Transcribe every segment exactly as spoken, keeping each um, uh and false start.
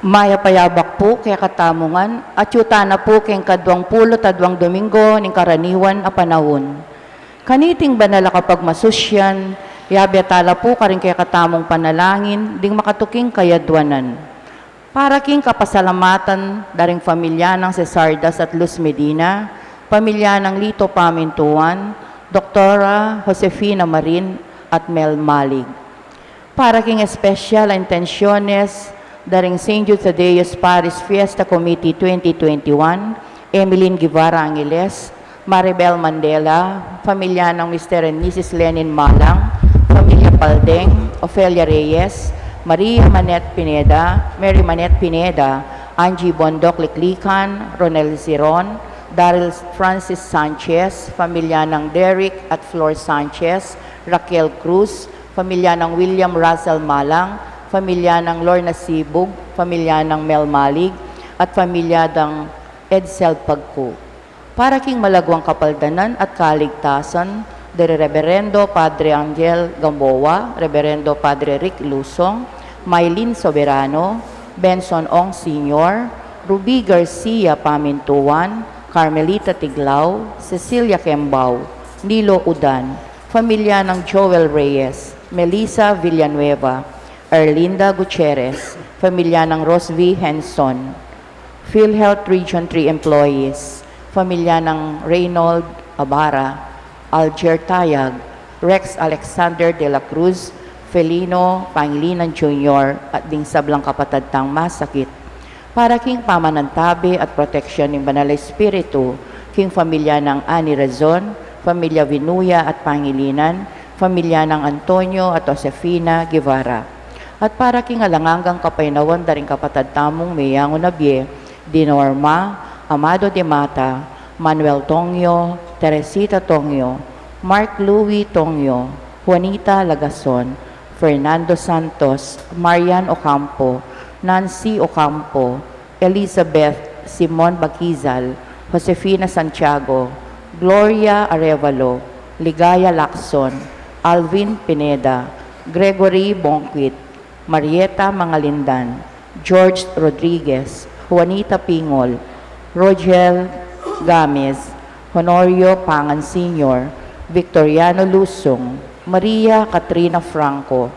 Mayap a yabak pu kekatamu ngan, at yu tana pu keng kaduang pulu't aduang Domingo ning karaniwan a panaun. Kaniting banal a kapagmasusyan, yabe tala pu karing kekatamung panalangin ding makatuking kayadwanan. Para king kapasalamatan da ring pamilya nang Cesardas at Luz Medina, pamilya nang Lito Pamintuan, Doktora Josefina Marin at Mel Malig. Para king espesyal a intensyones da ring Saint Jude Thaddeus Parish Fiesta Committee twenty twenty-one, Emeline Guevara Angeles, Maribel Mandela, pamilya nang Mister and Missus Lenin Malang, pamilya Paldeng, Ofelia Reyes, Maria Manette Pineda, Mary Manette Pineda, Angie Bondoc Liklikan, Ronel Ziron, Daryl Francis Sanchez, pamilya nang Derek at Flor Sanchez, Raquel Cruz, pamilya nang William Russell Malang, pamilya nang Lorna Sibug, pamilya nang Mel Malig, at pamilya dang Edsel Pagku. Para king malagwang kapaldanan at kaligtasan da ri Reberendo Padre Angel Gamboa, Reberendo Padre Rick Lusong, Mylene Soberano, Benson Ong Senior, Ruby Garcia Pamintuan, Carmelita Tiglao, Cecilia Kembao, Nilo Udan, pamilya nang Joel Reyes, Melissa Villanueva, Erlinda Gutierrez, pamilya nang Rosvi Henson, PhilHealth Region three employees, pamilya nang Reynold Abara, Alger Tayag, Rex Alexander de la Cruz, Felino Pangilinan Junior, at ding sablang kapatad tang masakit. Para king pamanantabe at proteksyon ning Banal a Espiritu, king pamilya nang Ani Razon, pamilya Vinuya at Pangilinan, pamilya nang Antonio at Josefina Guevara. At para king alang anggang kapaynawan da ring kapatad tamung meyangu na bie, di Norma Amado de Mata, Manuel Tongyo, Teresita Tongyo, Mark Louis Tongyo, Juanita Lagason, Fernando Santos, Marian Ocampo, Nancy Ocampo, Elizabeth Simon Bagizal, Josefina Santiago, Gloria Arevalo, Ligaya Lacson, Alvin Pineda, Gregory Bongquit, Marieta Mangalindan, George Rodriguez, Juanita Pingol, Rogel Gamez, Honorio Pangan Senior, Victoriano Lusong, Maria Katrina Franco,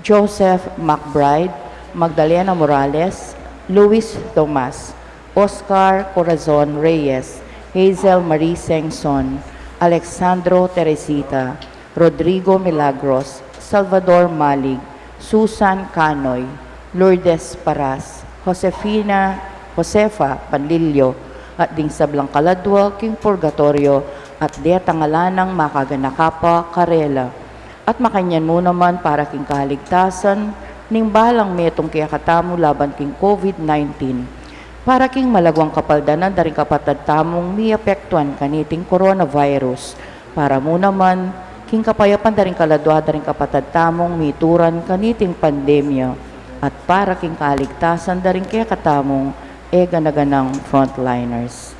Joseph McBride, Magdalena Morales, Luis Tomas, Oscar Corazon Reyes, Hazel Marie Sengson, Alexandro Teresita, Rodrigo Milagros, Salvador Malig, Susan Canoy, Lourdes Paras, Josefina, Josefa Panlilio, at ding sablang kaladwa king purgatoryo, at detang ala nang makaganaka pa karela. At makanyan mu naman para king kaligtasan ning balang metung kekatamu laban king COVID nineteen. Para king malagwang kapaldanan da ring kapatad tamung miapektuan kaniting coronavirus. Para mu naman king kapayapan da ring kaladwa da ring kapatad tamung mituran kaniting pandemya. At para king kaligtasan da ring kekatamung e gana-ganang frontliners.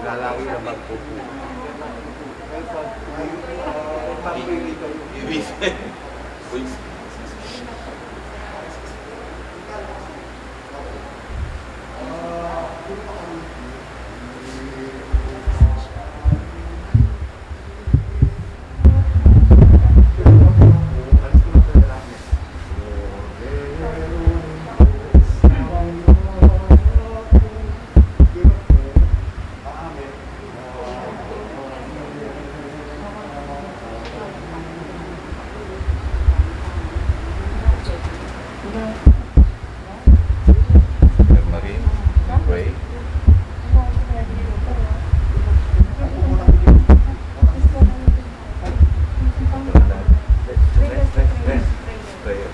Lalaki na magpupu. Mary, we pray. Next, next, next. Prayer.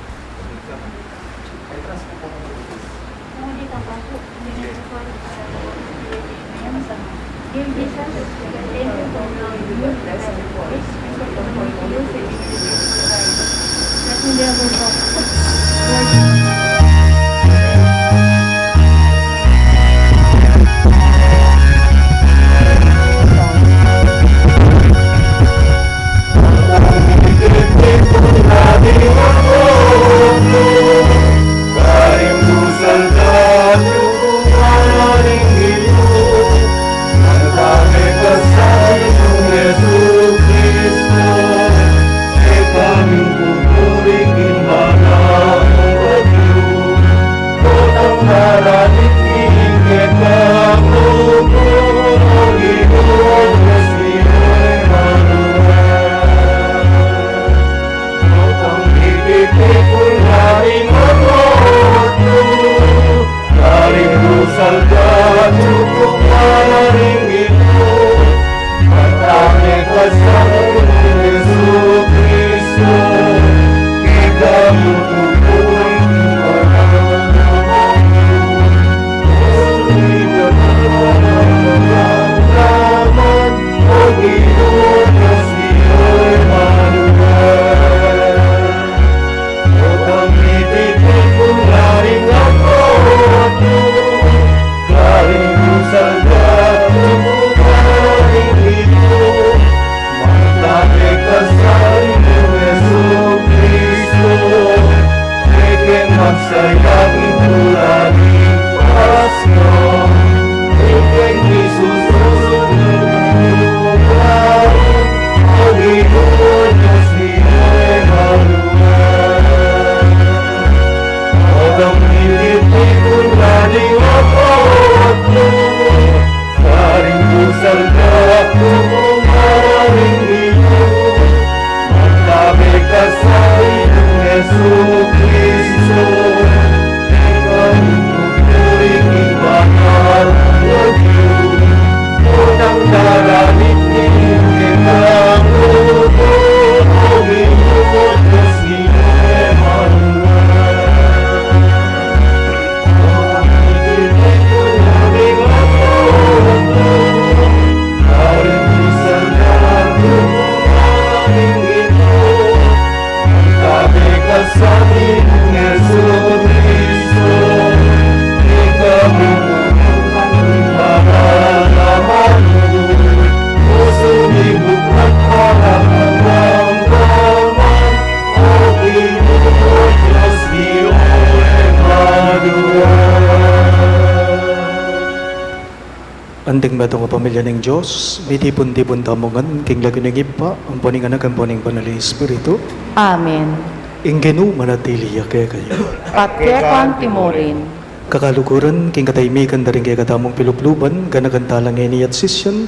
Anting metung a pamilya ning Dios, mitipun-tipun tamu ngan king lagyu ning Ibpa, ampo ning Anak, ampo ning Banal a Espiritu. Amen. Ing Ginu manatili ya kekayu. At keka mu rin. Kakaluguran, king katahimikan da ring kekatamung pilubluban, ganakan tala ngeni at sisian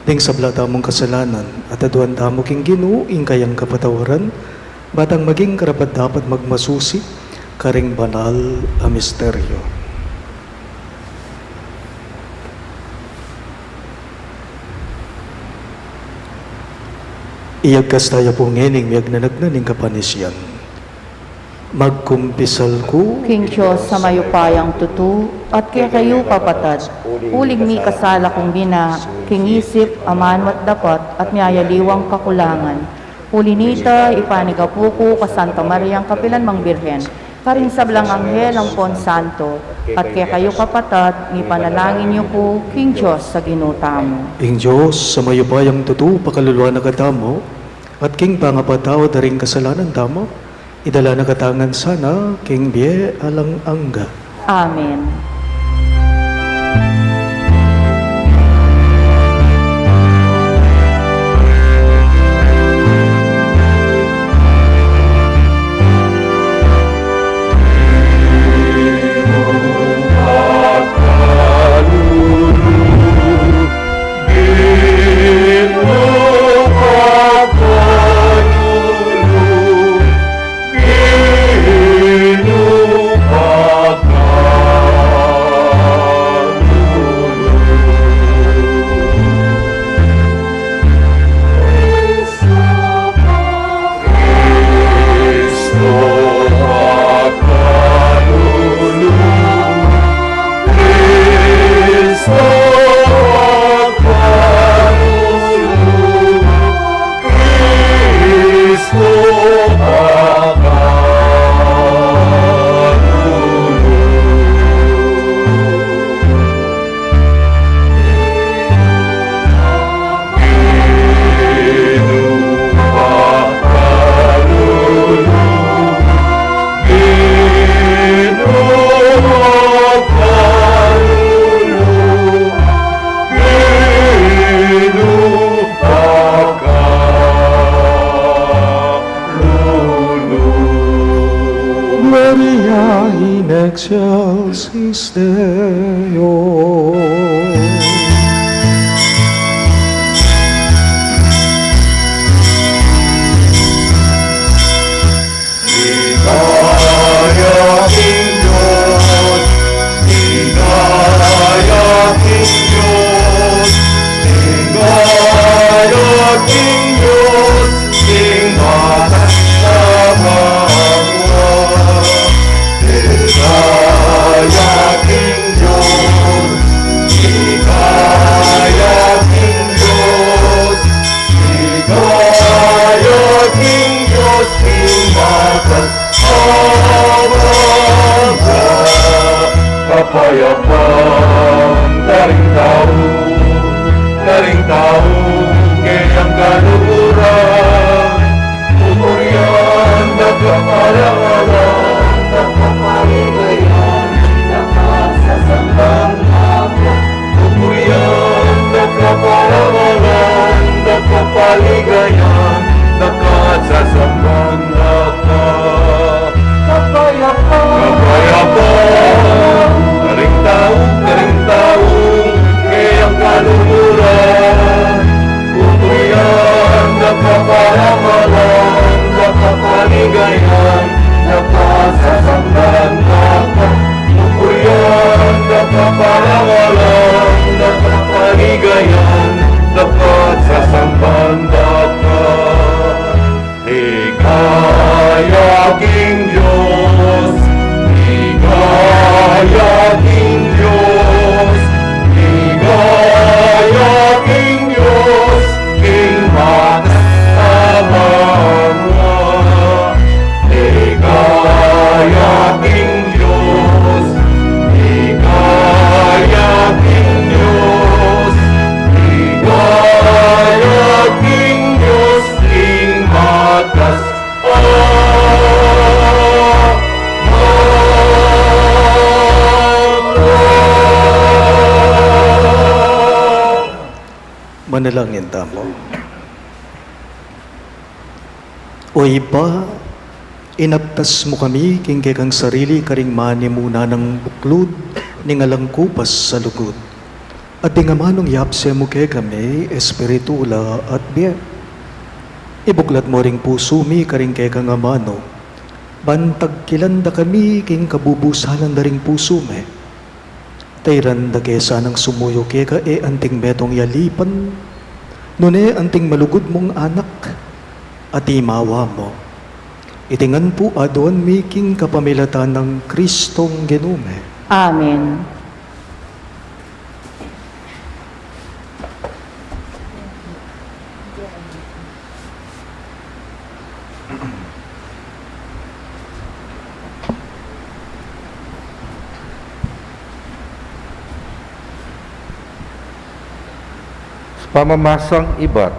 ding sabla tamung kasalanan, at aduan tamu king Ginu ing kayang kapatawaran, ba tang maging karapat-dapat magmasusi karing banal a misteryo. Iyagkas taya pu ngening miyagnanagnan ning kapanisian. Magkumpisal ku king Dios a mayupayang tutu, at kekayu kapatad, uling mikasala kung bina, king isip, amanu at dapat, at miyayaliwang kakulangan. Uli nita, ipanigapu ku ka Santa Mariang kapilan mang Birhen, karing sablang anghel ampon santo, at kekayu kapatad, ipanalangin yu ku king Dios a Ginu tamu. Ing Dios a mayupayang tutu, pakalulu na katamu, at king pangapatawad da ring kasalanan tamu, idala na katamu ngan sana king bie alang angga. Amen. Gloria in excelsis Deo. Ligaya king Dios, ligaya king Dios, ligaya king Dios, king matas a banua. Ligaya king Dios, ligaya king Dios, ligaya king Dios, king matas a banua. Kapayapan karing tau, karing tau keyang kaluguran. Pupurian da ka, parangalan da ka, paligayan da ka, sasamban da ka. Pupurian da ka, parangalan da ka, paligayan da ka, sasamban da ka. Kapayapan, kapayapan karing tau, karing tau keyang kaluguran. Pupurian da ka, parangalan da ka, paligayan da ka, sasamban da ka. Pupurian da ka, parangalan da ka, paligayan da ka, sasamban da ka. Ligaya king Dios, ligaya king Dios, ligaya king Dios, king matas a banua. Ligaya king Dios, ligaya king Dios, ligaya king Dios, king matas a banua. Manalangin tamu. O Ibpa, inaptas mu kami king kekang sarili karing manimunan a buklud ning alang kupas a lugud. At ding amanung yapse mu kekami, espiritu la at bie. Ibuklat mu ring pusu mi karing kekang amanu, ban tagkilan da kami king kabubusalan da ring pusu mi. Tairan da ke sanang sumuyu keka e anting metung yalipan, nune anting malugud mung anak, atimawa mu. Iti ngan pu aduan mi king kapamilatan nang Kristong Ginu mi. Amen. Pamamasang ibat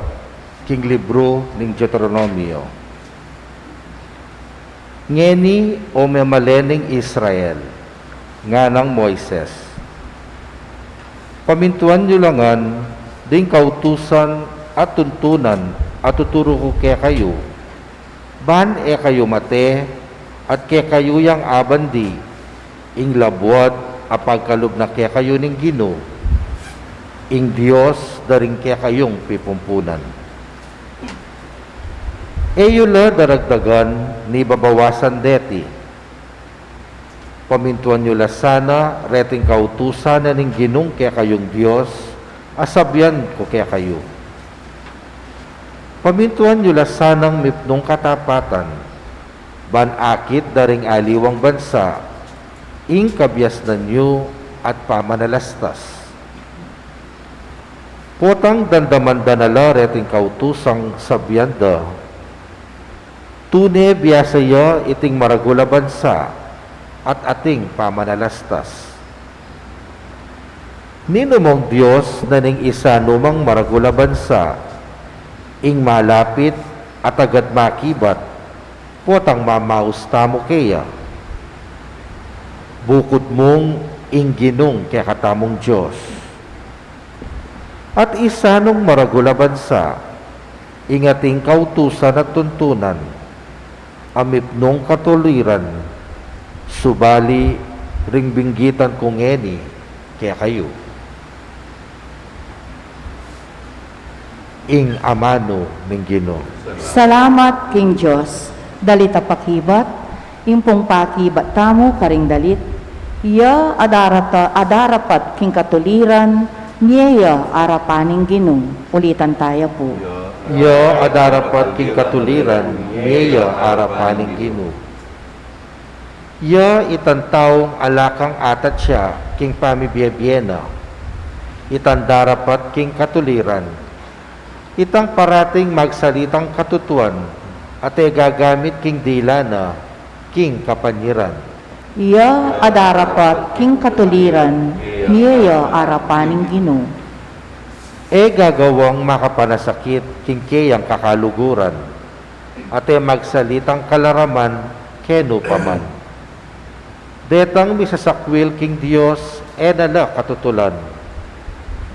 king libru ning Deuteronomio. Ngeni, o memalen ning Israel, nganang Moises, pamintuan yu la ngan ding kautusan at tuntunan a tuturu ku kekayu, ban e kayu mate, at kekayu yang abandi ing labuad a pagkalub na kekayu ning Ginu, ing Dios da ring kekayung pipumpunan. E yu la daragdagan ni babawasan deti. Pamintuan yu la sana reting kautusan na ning Ginung kekayung Dios a sabian ku kekayu. Pamintuan yu la sanang mipnung katapatan, ban akit da ring aliwang bansa ing kabiasnan yu at pamanalastas. Potang damdaman da na la reting kautusang sabian da, tune biasa ya iting maragul a bansa at ating pamanalastas. Ninumang dios na ning isa numang maragul a bansa ing malapit at agad makibat, potang mamaus tamu keya, bukud mung ing Ginung kekatamung Dios. At isa nung maragul a bansa ing ating kautusan at tuntunan a mipnung katuliran, subali ring binggitan ku ngeni kekayu. Ing amanu ning Ginu. Salamat king Dios. Dalit a pakibat. Ing pung pakibat tamu karing dalit, iya a darata-, a darapat king katuliran, mie ya arapan ning Ginu. Ulitan taya pu. Iya a darapat king katuliran, mie ya arapan ning Ginu. Iya itang taung ala kang atatya king pamibie-bie na, itang darapat king katuliran, itang parating magsalitang katutuan at e gagamit king dila na king kapanyiran. Iya a darapat king katuliran, mie ya arapan ning Ginu. E gagawang makapanasakit king keyang kakaluguran, at e magsalitang kalaraman kenu pa man. Detang misasakwil king Dios e na la katutulan.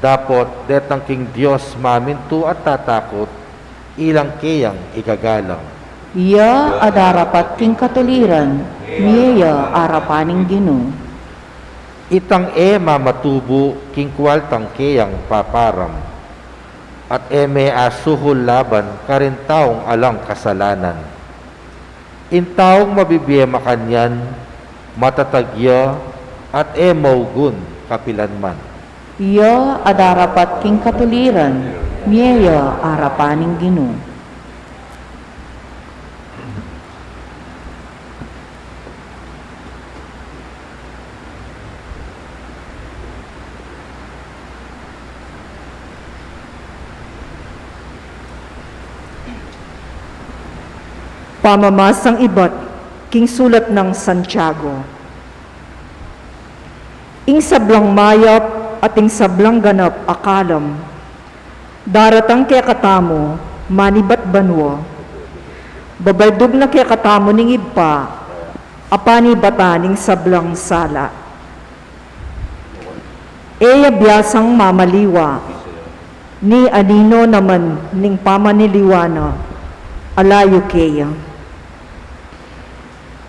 Dapot detang king Dios mamintu at tatakut, ilang keyang igagalang. Iya a darapat king katuliran, mie ya arapan ning Ginu. Itang e mamatubu king kualtang keyang paparam, at e me asuhul laban karing taung alang kasalanan. Ing taung mabibie makanyan, matatag ya at e maugun kapilanman. Iya a darapat king katuliran, mie ya arapan ning Ginu. Pamamasang ibat king sulat nang Santiago. Ing sablang mayap at ing sablang ganap a kalam daratang kekatamu manibat banua. Babaldug na kekatamu ning Ibpa a panibatan ning sablang sala. E ya biasang mamaliwa ni anino na man ning pamaniliwa na a layu keya.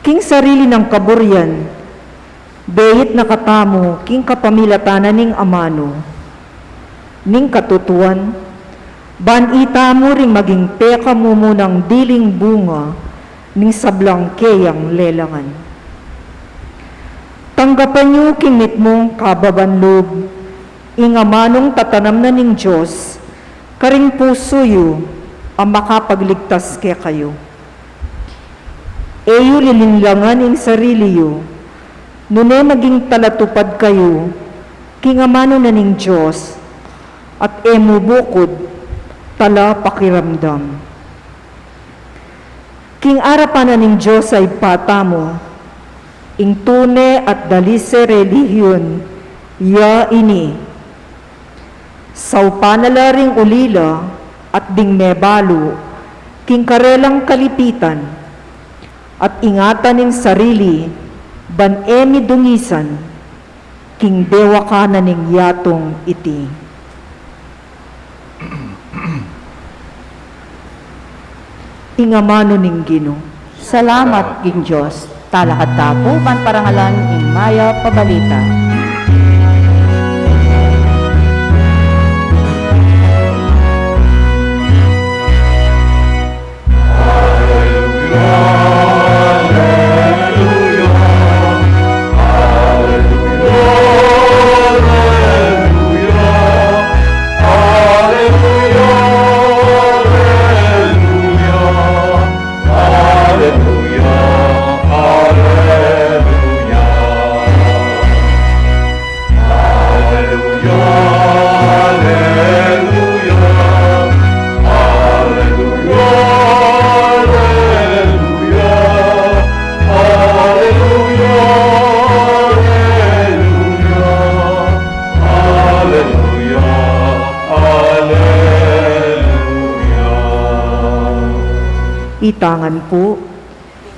King sarili nang kaburian, beit na katamu king kapamilatan na ning amanu ning katutuan, ban itamu ring maging pekamumunang diling bunga ning sablang keyang lelangan. Tanggapan yu king mitmung kababan lub ing amanung tatanam na ning Dios karing pusu yu a makapagligtas kekayu. E yu lilinlangan ing sarili yu, nune maging talatupad kayu king amanu na ning Dios, at e mu bukud talapakiramdam. King arapan na ning Dios a Ibpa tamu, ing tune at dalise relihiyon ya ini. Saupan na la ring ulila at ding mebalu king karelang kalipitan, at ingatan ing sarili ban e mi dungisan king dewakan na ning yatung iti. Ing amanu ning Ginu. Salamat king Dios. Talakad ta pu ban parangalan ing mayap a balita. Ita ngan pu,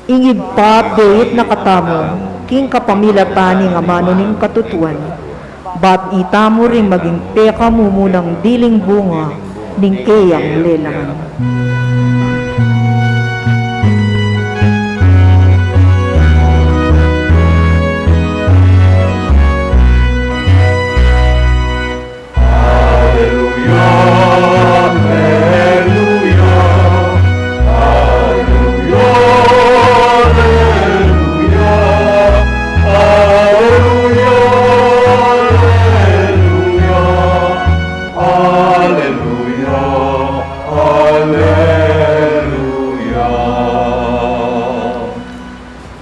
ing Ibpa beit na katamu, king kapamilatan ning amanu ning katutuan, bat itamu ring maging pekamumunang diling bunga ning keyang lelangan.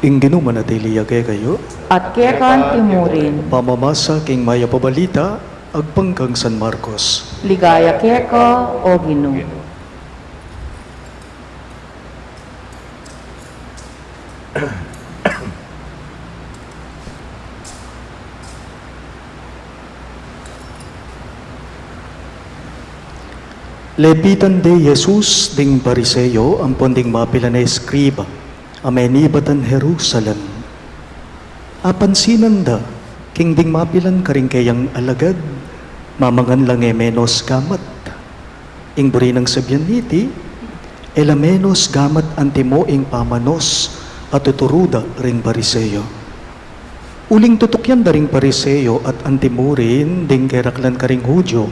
Ing Ginu manatili ya kekayu. At keka antimurin. Pamamasa king mayap a balita agpang kang San Marcos. Ligaya keka, O Ginu. Lepitan de Jesus ding Pariseo ampon ding mapilan a eskriba a menibatan Jerusalem. Apansinan da king ding mapilan karing keyang alagad, mamangan lang e menos gamat. Ing buri nang sabian niti, e la menos gamat antimo ing pamanos a tuturu da ring Pariseo. Uling tutukyan da ring Pariseo at antimurin ding keraklan karing Judio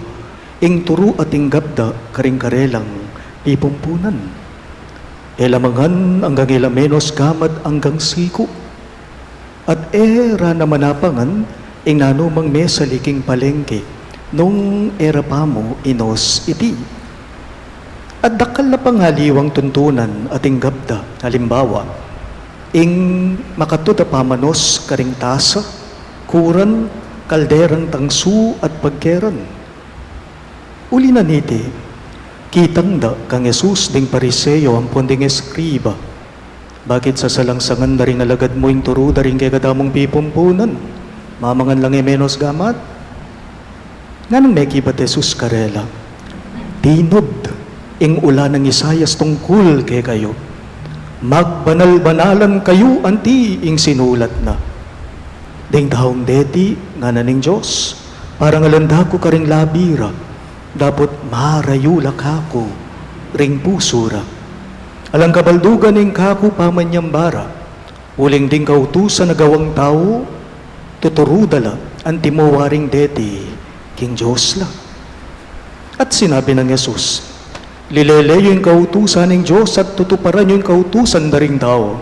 ing turu a tinggap da karing karelang pipumpunan. E la mangan anggang e la menos gamat anggang siku. At e ra naman apangan ing nanumang mesali king palengke nung e ra pa mu inos iti. At dakal la pang aliwang tuntunan a tinggap da, alimbawa, ing makatud a pamanos karing tasa, kuran, kalderang tangsu at pagkeran. Uli na niti, kitang da kang Jesus ding Pariseo ampon ding eskriba. Bakit sasalangsangan da ring alagad mu ing turu da ring kekatamung pipumpunan? Mamangan lang e menos gamat? Nganang mekibat Jesus karela, tinud ing ula nang Isaias tungkul kekayu. Magbanal-banalan kayu anti ing sinulat na. Ding taung deti, ngana ning Dios, parangalan da ku karing labi ra, dapot marayu la kaku ring pusu ra. Alang kabaldugan ing kaku pamanyamba ra, uling ding kautusan a gawang tau, tuturu da la antimo waring deti king Dios la. At sinabi nang Jesus, lilele yu ing kautusan ning Dios at tutuparan yu ing kautusan da ring tau.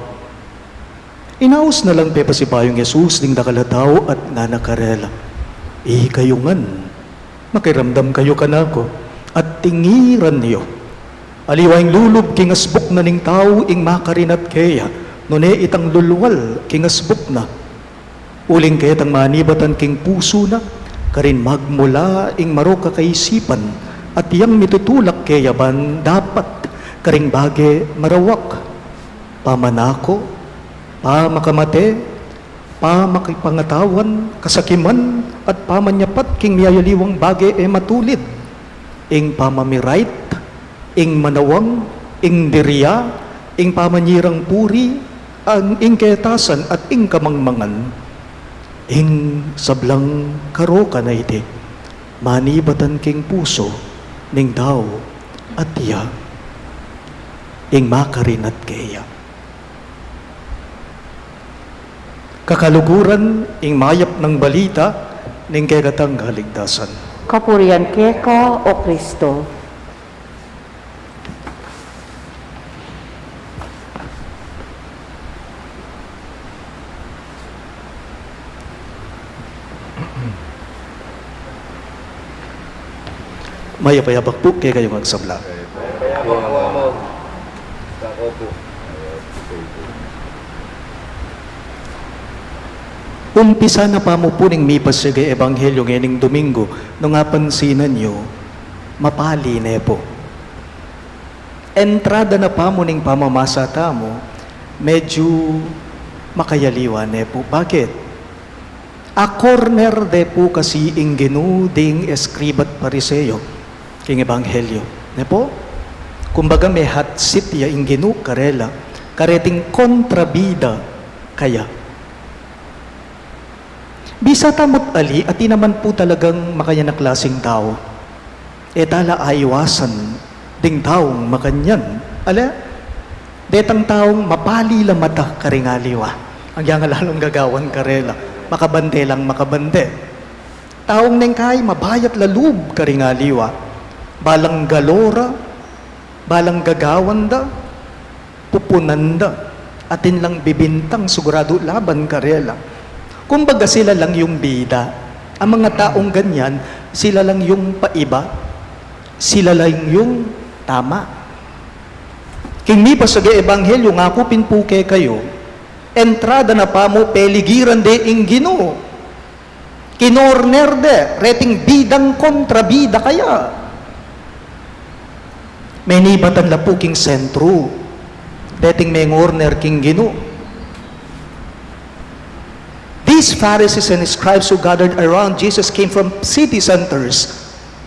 Inaus na lang pepasibayu nang Jesus ding dakal a tau at ngana karela, ikayu ngan, makiramdam kayu kanaku, at tingiran yu. Aliwa ing lulub king asbuk na ning tau ing makarinat keya, nune itang lulwal king asbuk na. Uling ketang manibatan king pusu na, karin magmula ing marok a kaisipan, at yang mitutulak keya ban dapat karing bage marawak. Pamanako, pamakamate, Pamakipangatawan, kasakiman, at pamanyapat king miyayaliwang bage e matulid, ing pamamirait, ing manawang, ing dirya, ing pamanyirang puri, ang ing ketasan at ing kamangmangan, ing sablang karokan a iti, manibatan king pusu ning tau at ya ing makarinat keya. Kakaluguran ing mayap nang balita ning kekatang kaligtasan. Kapurian keka, O Kristo. Mayap a yabak pu kekayung agsabla. Umpisa na pamu pu ning mipasiag a ebanghelyo ngening Domingo, nung apansinan yu, mapali ne pu. Entrada na pamu ning pamamasa tamu, medyu makayaliwa ne pu. Bakit? A-corner de pu kasi ing Ginu ding eskriba't Pariseo king ebanghelyo, ne pu? Kumbaga, me-hot seat ya ing Ginu karela, kareting kontrabida kaya. Bisa tamu't ali, atin naman pu talagang makanyan a klasing tau. E ta la aiwasan ding taung makanyan. Ale, detang taung mapali la mata karing aliwa, agyang lalung gagawan karela, makabante lang makabante. Taung neng kai mabayat la lub karing aliwa, balang galo ra, balang gagawan da, pupunan da, atin lang bibintang, siguradu laban karela. Kumbaga, sila lang yung bida. Ang mga taong ganyan, sila lang yung paiba, sila lang yung tama. King mipasiag a ebanghelyo, ngaku pin pu kekayu, entrada na pamu, peligiran de ing Ginu. Kinorner de, reting bidang kontrabida kaya. Menibatan la pu king sentru, deting mengorner king Ginu. These Pharisees and scribes who gathered around Jesus came from city centers.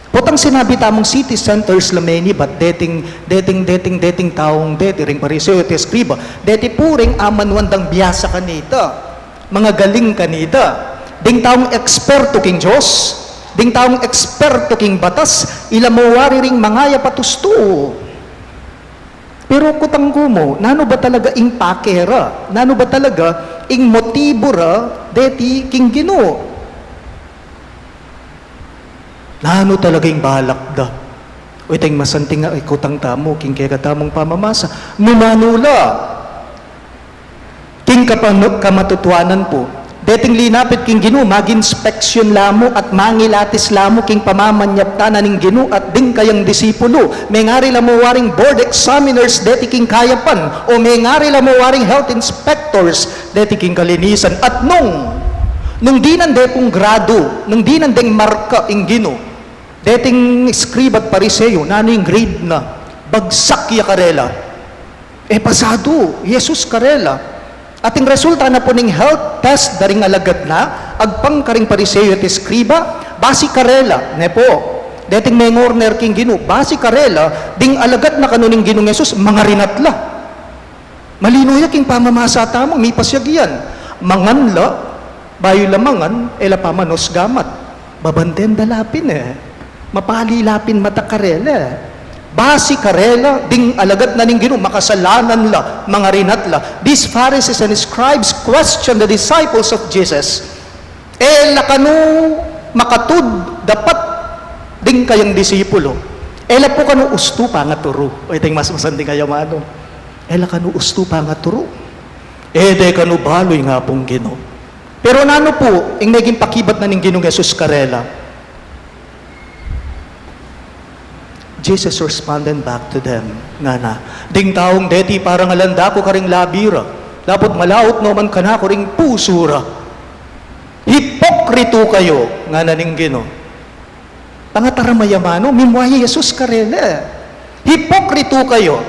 Potang sinabi tamung city centers la menibat, deting, deting, deting, deting taung deti, ring Pariseo at eskriba, deti pu ring amanuan dang biasa kanita, mangagaling kanita, ding taung eksperto king Dios, ding taung eksperto king batas, ila mu wari ring mangayap a tustu. Pero kutang ku mu, nanu ba talaga ing pake ra? Nanu ba talaga ing motibu ra deti king Ginu? Nanu talaga ing balak da? O itang masanting a ikutang tamu king kekatamung pamamasa. Nanu la? King kapanu-, kamatutuanan pu, deting linapit king Ginu, mag-inspeksyon la mu at mangilatis la mu king pamamanyaptan na ning Ginu at ding kayang disipulu. Mengari la mu waring board examiners deti king kayapan, o mengari la mu waring health inspectors deti king kalinisan. At nung, nung dinan de pung gradu, nung dinan deng marka ing Ginu, deting eskriba't Pariseo, nanu ing grade na? Bagsak ya karela. E pasadu i Jesus karela. At ing resulta na pu ning health test da ring alagad na, agpang karing Pariseo at eskriba, basi karela, ne pu, deting mengorner king Ginu, basi karela, ding alagad na kanu ning Ginung Jesus, mangarinat la. Malino ya king pamamasa tamu, mipasiag yan. Mangan la, bayu la mangan, e la pamanos gamat. Babanten da la pin e. Mapali la pin mata karela e. Basi karela, ding alagad na ning Ginu, makasalanan la, mangarinat la. These Pharisees and scribes questioned the disciples of Jesus. E la kanu makatud dapat ding kayang disipulo. E la pu kanu ustu pangaturu. O itang mas masanting a amanu. E la kanu ustu pangaturu. E de kanu balu ing Apung Ginu. Pero nanu pu ing meging pakibat na ning Ginung Jesus karela? Jesus responded back to them, ngana, ding taung deti parangalan da ku karing labi ra, dapot malaut no man kanaku ring pusu ra. Hipokritu kayu, ngana ning Ginu. Pangatarama ya amanu, mimua ya i Jesus karela. Hipokritu kayu.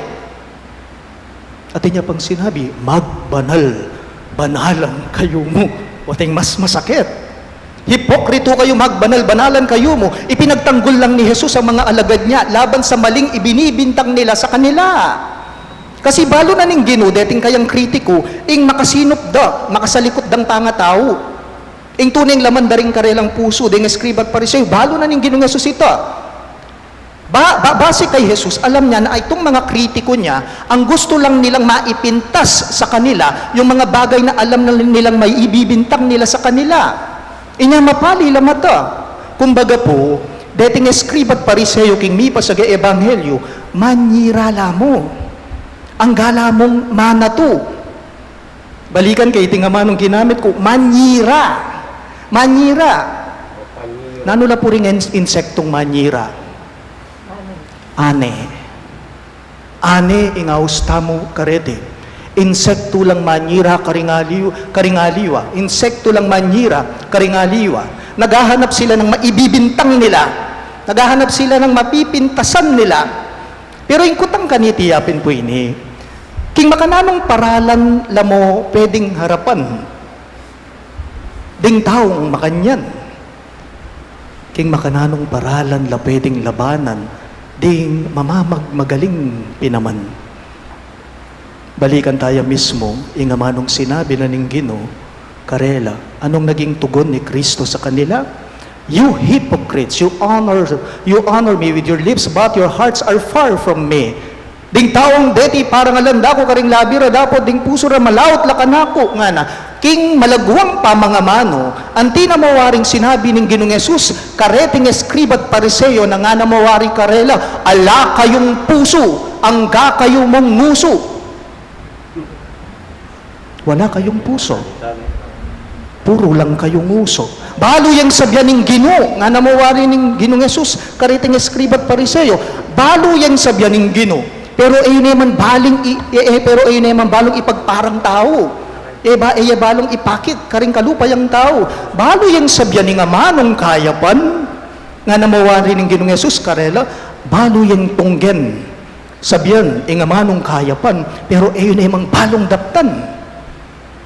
Atin ya pang sinabi, magbanal-banalan kayu mu. Ating mas masakit. Hipokrito kayu, magbanal-banalan kayu mu. Ipinagtanggol lang ni Jesus ang mga alagad niya laban sa maling ibinibintang nila sa kanila. Kasi balu na ning Ginu, deting kayang kritiku, ing makasinup da, makasalikut dang pangatau. Ing tune ing laman da ring karelang pusu, ding eskriba at Pariseo, balu na ning Ginung Jesus ita. Ba, ba, base kay Jesus, alam niya na itong mga kritiko niya, ang gusto lang nilang maipintas sa kanila, yung mga bagay na alam na nilang maibibintang nila sa kanila. Inya mapali la mata. Kumbaga pu, deting eskriba at Pariseo king mipasaga ebanghelyo, manyira la mu. Angga la mung manatu. Balikan ke iting amanung ginamit ku, manyira. Manyira. Nanu la pu ring ins-, insektong manyira? Ane. Ane ing aus tamu kareti. Insektu lang manyira karing aliw-, karing aliwa. Insektu lang manyira karing aliwa. Naghahanap sila ng maibibintang nila. Naghahanap sila ng mapipintasan nila. Pero ing kutang kaniti ya pin pu ini, king makananung paralan la mu pwedeng harapan ding taung makanyan? King makananung paralan la pwedeng labanan ding mamamagmagaling pinaman? Balikan taya mismu ing amanung sinabi na ning Ginu karela. Anung naging tugon ni Kristo sa kanila? "You hypocrites, you honor, you honor me with your lips, but your hearts are far from me." Ding taung deti parangalan da ku karing labi ra, dapot ding pusu ra malaut la kanaku, ngana. King malagwang pamangamanu, anti na mu waring sinabi ning Ginung Jesus kareting eskriba at Pariseo, na ngana mu wari karela, "Ala kayung pusu, angga kayu mung ngusu." Wala kayung pusu. Puro lang kayung ngusu. Balu yang sabian ning Ginu, ngana mu wari ning Ginung Jesus kareting eskriba at Pariseo. Balu yang sabian ning Ginu. Pero e yu naman baling i-, e, e, pero e yu naman balung ipagparang tau. E ba, e ya balung ipakit karing kalupayang tau. Balu yang sabian ning amanung Kayapan, ngana mu wari ning Ginung Jesus karela, balu yang tunggen sabian ing amanung Kayapan, pero e yu naman balung daptan.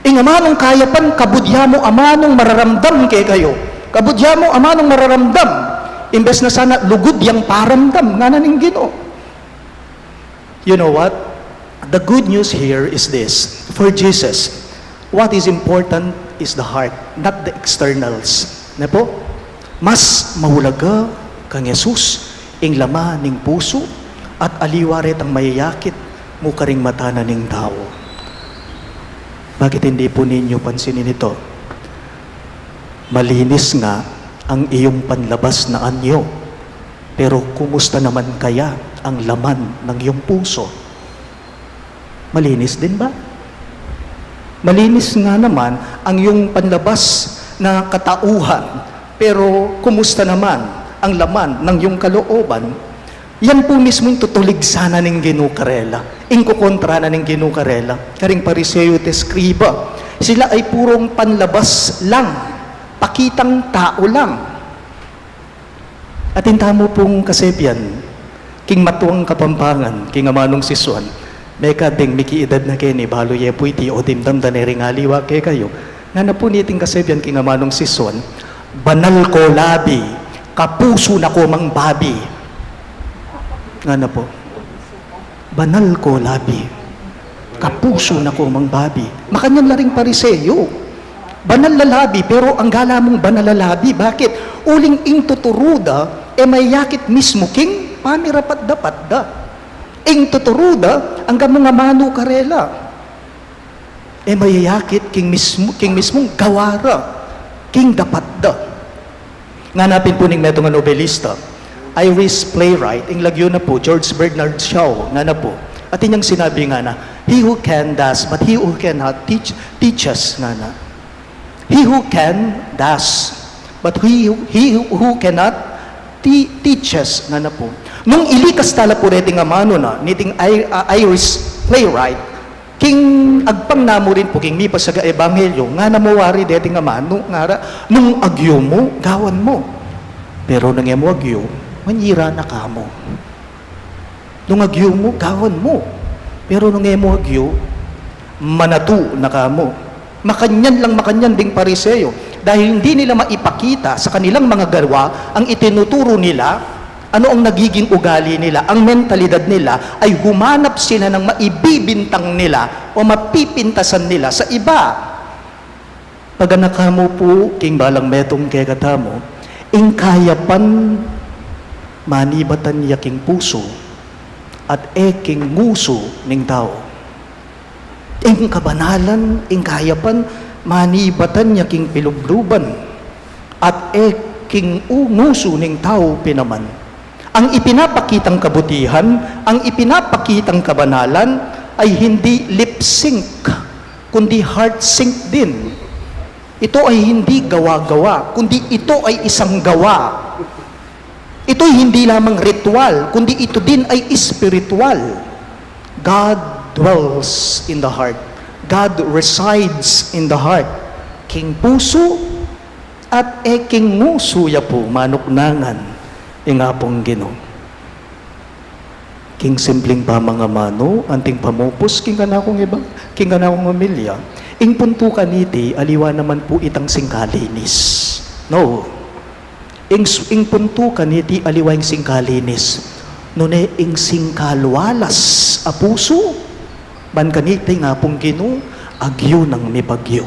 Ing amanung Kayapan, kabud ya mu amanung mararamdam kekayu. Kabud ya mu amanung mararamdam. Imbes na sana lugud yang paramdam, ngana ning Ginu. You know what? The good news here is this. For Jesus, what is important is the heart, not the externals. Ne pu? Mas maulaga kang Jesus ing laman ning pusu at aliwa retang mayayakit mu karing mata na ning tau. Bakit hindi po ninyo pansinin ito? Malinis nga ang iyong panlabas na anyo, pero kumusta naman kaya ang laman ng iyong puso? Malinis din ba? Malinis nga naman ang iyong panlabas na katauhan, pero kumusta naman ang laman ng iyong kalooban? Yan po mismo yung tutulig sana ning Ginu karela, ing kukontra na ning Ginu karela, karing Pariseo at eskriba. Sila ay purong panlabas lang, pakitang tao lang. Atin tamu pung kasebian, king matuang Kapampangan, king amanung sisuan, mekad deng mikiidad na keni, balu ye pu iti, o dimdam da ne ring aliwa kekayu. Ngana pu niting kasebian king amanung sisuan, "Banal ko labi, kapusu na ko mang babi." Ngana pu. Banal ko labi. Kapusu na ko mang babi. Makanyan la ring Pariseo. Banal a labi, pero angga la mung banal a labi. Bakit? Uling ing tuturu da, e mayakit mismu king pamirapat-dapat da. Ing tuturu da, angga mung amanu karela. E mayayakit king mismu, king mismung gawa ra, king dapat da. Ngana pin pu ning metung a nobelista, Irish playwright, ing lagyu na pu, George Bernard Shaw, ngana pu. Atin yang sinabi ngana, "He who can does, but he who cannot teach, teaches," ngana. "He who can does, but he, he who cannot te-, teaches," ngana pu. Nung ilikas tala pu reting amanu na, niting I-, ah, Irish playwright, king agpang na mu rin pu king mipasaga ebanghelyo, ngana mu wari deting amanu, ngara, "Nung agyu mu, gawan mu. Pero nung e mu agyu, manyira na ka mu. Nung agyu mu, gawan mu. Pero nung e mu agyu, manatu na ka mu." Makanyan lang makanyan ding Pariseo, dahil hindi nila maipakita sa kanilang mga gawa ang itinuturo nila, ano ang nagiging ugali nila, ang mentalidad nila ay humanap sila ng maibibintang nila o mapipintasan nila sa iba. Paganaka mu pu king balang metung kekatamu, ing kayapan manibatan ya king pusu at e king ngusu ning tau. Ing kabanalan, ing kayapan, manibatan ya king pilubluban, at e king u-, ngusu ning tau pin naman. Ang ipinapakitang kabutihan, ang ipinapakitang kabanalan ay hindi lip sync, kundi heart sync din. Ito ay hindi gawa-gawa, kundi ito ay isang gawa. Ito'y hindi lamang ritual, kundi ito din ay espiritual. God dwells in the heart. God resides in the heart. King pusu at e king ngusu ya pu manuknangan ing Apung Ginu. King simpling pamangamanu, anting pamupus king kanakung iba, king kanakung homilya, ing puntu kaniti, aliwa naman pu itang singkalinis. No. Ing s-, ing puntu kaniti aliwa ing singkalinis, nune ing singkalwalas a pusu, ban kaniti ing Apung Ginu, agyu nang mipagyu.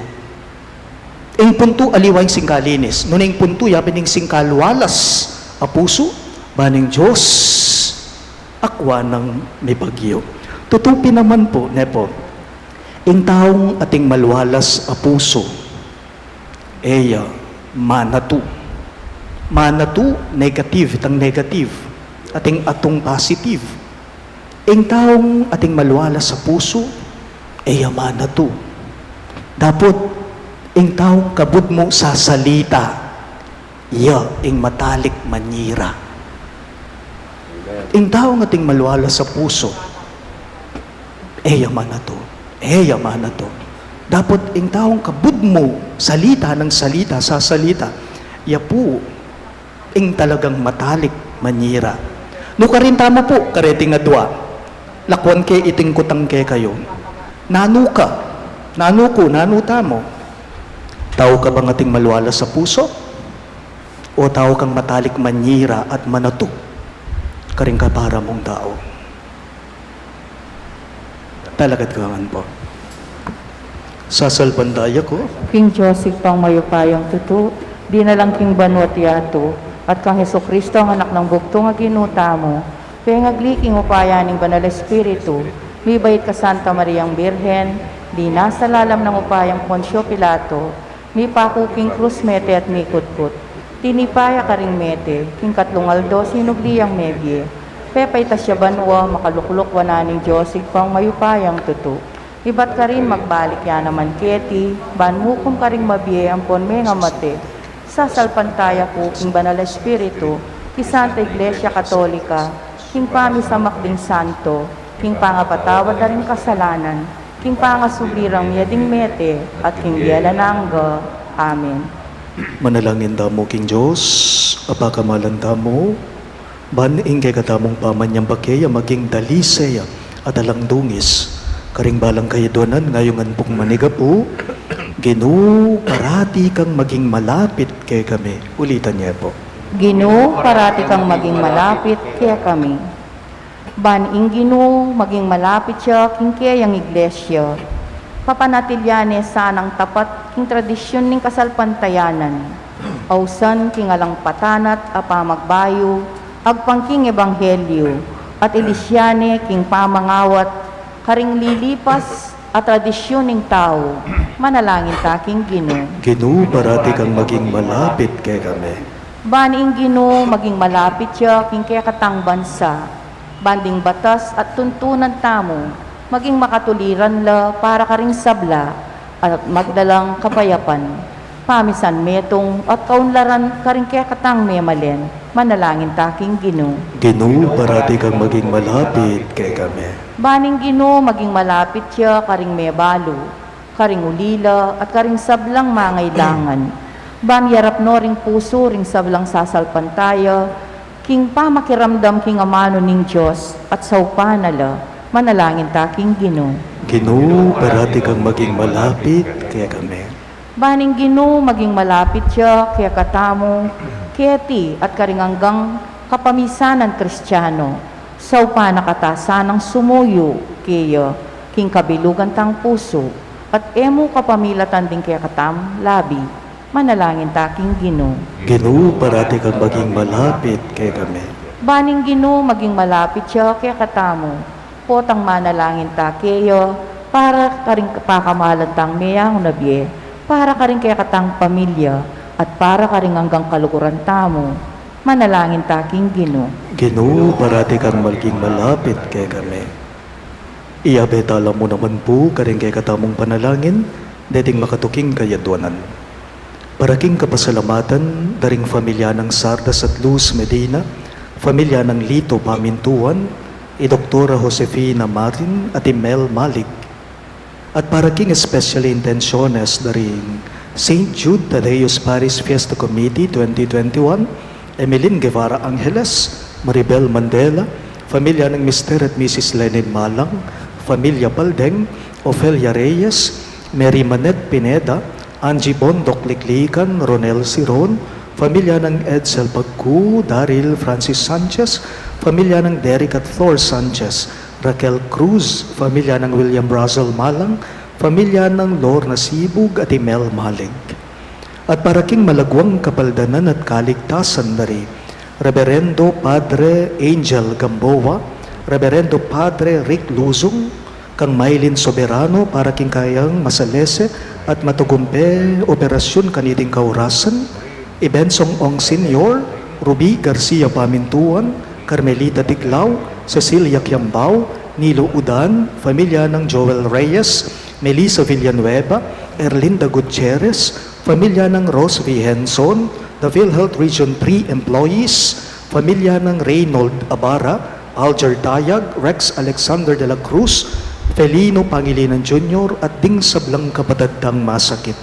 Ing puntu aliwa ing singkalinis, nune ing puntu yapin ing singkalwalas a pusu, ban ing Dios, akwa nang mipagyu. Tutu pin naman pu, ne pu, ing taung ating malwalas a pusu, e ya manatu. Manatu, negative, itang negative. Ating atung positive. Ing taung ating malwalas a pusu, e ya manatu. Dapot, ing taung kabud mu sasalita, ya ing matalik manyira. Ing taung ating malwalas a pusu, e ya manatu. E ya manatu. Dapot ing taung kabud mu salita nang salita, sasalita, ya pu ing talagang matalik manyira. Nukarin tamu pu, kareting adwa, lakwan ke iting kutang kekayu. Nanu ka? Nanu ku? Nanu tamu? Tau ka bang ating malwalas a pusu? O tau kang matalik manyira at manatu karing kapara mung tau? Talakad ka ngan pu. Sasalpantaya ku king Dios Ibpang mayupayang tutu, dinalang king banua't yatu, at kang Jesucristo, ang Anak nang Bugtung a Ginu tamu, pengagli king upaya ning Banal Espiritu, mibait ka Santa Mariang Birhen, dinasal lalam nang upayang Poncio Pilato, mipaku king krus mete at mikutkut. Tinipa ya karing mete, king katlung aldo sinubli yang mebie. Pepaitas ya banua, makalukluk wanan ning Dios Ibpang mayupayang tutu. Ibat karin magbalik ya naman keti, ban mukum karing mabie ampon mengamate. Sasalpantaya ku king Banal a Espiritu, king Santa Iglesia Katolika, king pamisamak ding santo, king pangapatawad da ring kasalanan, king pangasubli rang mie ding mete, at king bie alang angga. Amen. Manalangin tamu king Dios, a pakamalan tamu, ban ing kekatamung pamanyambake ya maging dalise ya at alang dungis karing balang kayadwanan, ngayun ngan pung manigapu. Ginu, parati kang maging malapit kekami. Ulitan ye pu. Ginu, parati kang maging malapit kekami. Ban ing Ginu maging malapit ya king keyang Iglesia, papanatilian ne sanang tapat king tradisyun ning kasalpantayanan, ausan king alang patanat a pamagbayu, agpang king ebanghelyu, at ilisya ne king pamangawat karing lilipas a tradisyun ning tau. Manalangin ta king Ginu. Ginu, parati kang maging malapit kekami. Ban ing Ginu maging malapit ya king kekatang bansa, ban ding batas at tuntunan tamu maging makatuliran la para karing sabla, at magdalang kapayapan, pamisan metung at kaunlaran karing kekatang memalen. Manalangin ta king Ginu. Ginu, parati kang maging malapit kekami. Ban ing Ginu maging malapit ya karing mebalu, karing ulila, at karing sablang mangailangan. Ban yarap no ring pusu ring sablang sasalpantaya king pamakiramdam king amanu ning Dios, at saupan na la Manalangin ta king Ginu. Ginu, parati kang maging malapit kekami. Ban ing Ginu maging malapit ya kekatamu, keti at karing anggang kapamisanan Kristiano, saupan na kata sanang sumuyu keya king kabilugan tang pusu, at e mu kapamilatan ding kekatamung labi. Manalangin ta king Ginu. Ginu, parati kang maging malapit kekami. Ban ing Ginu maging malapit ya kekatamu, potang manalangin ta keya para karing pakamalan tang meyangu na bie, para karing kekatang pamilya, at para karing anggang kaluguran tamu. Manalangin ta king Ginu. Ginu, parati kang maging malapit kekami. Iyabe tala mu naman pu karing kekatamung panalangin deting makatuking kayadwanan. Para king kapasalamatan da ring familia nang Sardas at Luz Medina, familia nang Lito Pamintuan, i Doktora Josefina Marin at i Mel Malig. At para king especial intenciones da ring Saint Jude Thaddeus Parish Fiesta Committee twenty twenty-one, Emeline Guevara Angeles, Maribel Mandela, familia nang Mister at Missus Lenin Malang, familia Paldeng, Ofelia Reyes, Mary Manette Pineda, Angie Bondoc Liklikan, Ronel Siron, familia nang Edsel Pagku, Daryl Francis Sanchez, familia nang Derek at Thor Sanchez, Raquel Cruz, familia nang William Russell Malang, familia nang Lorna Sibug at i Mel Malig. At para king malagwang kapaldanan at kaligtasan da ri Reberendo Padre Angel Gamboa, Reberendo Padre Rick Luzung, kang Mylene Soberano para king kayang masalese at matagumpe operasyun kaniting kaurasan, i Bensong Ong Senior, Ruby Garcia Pamintuan, Carmelita Tiglao, Cecilia Kiambao, Nilo Udan, familia nang Joel Reyes, Melissa Villanueva, Erlinda Gutierrez, familia nang Rose V. Henson, the PhilHealth Region three employees, familia nang Reynold Abara, Alger Tayag, Rex Alexander de la Cruz, Felino Pangilinan Junior, at ding sablang kapatad tang masakit.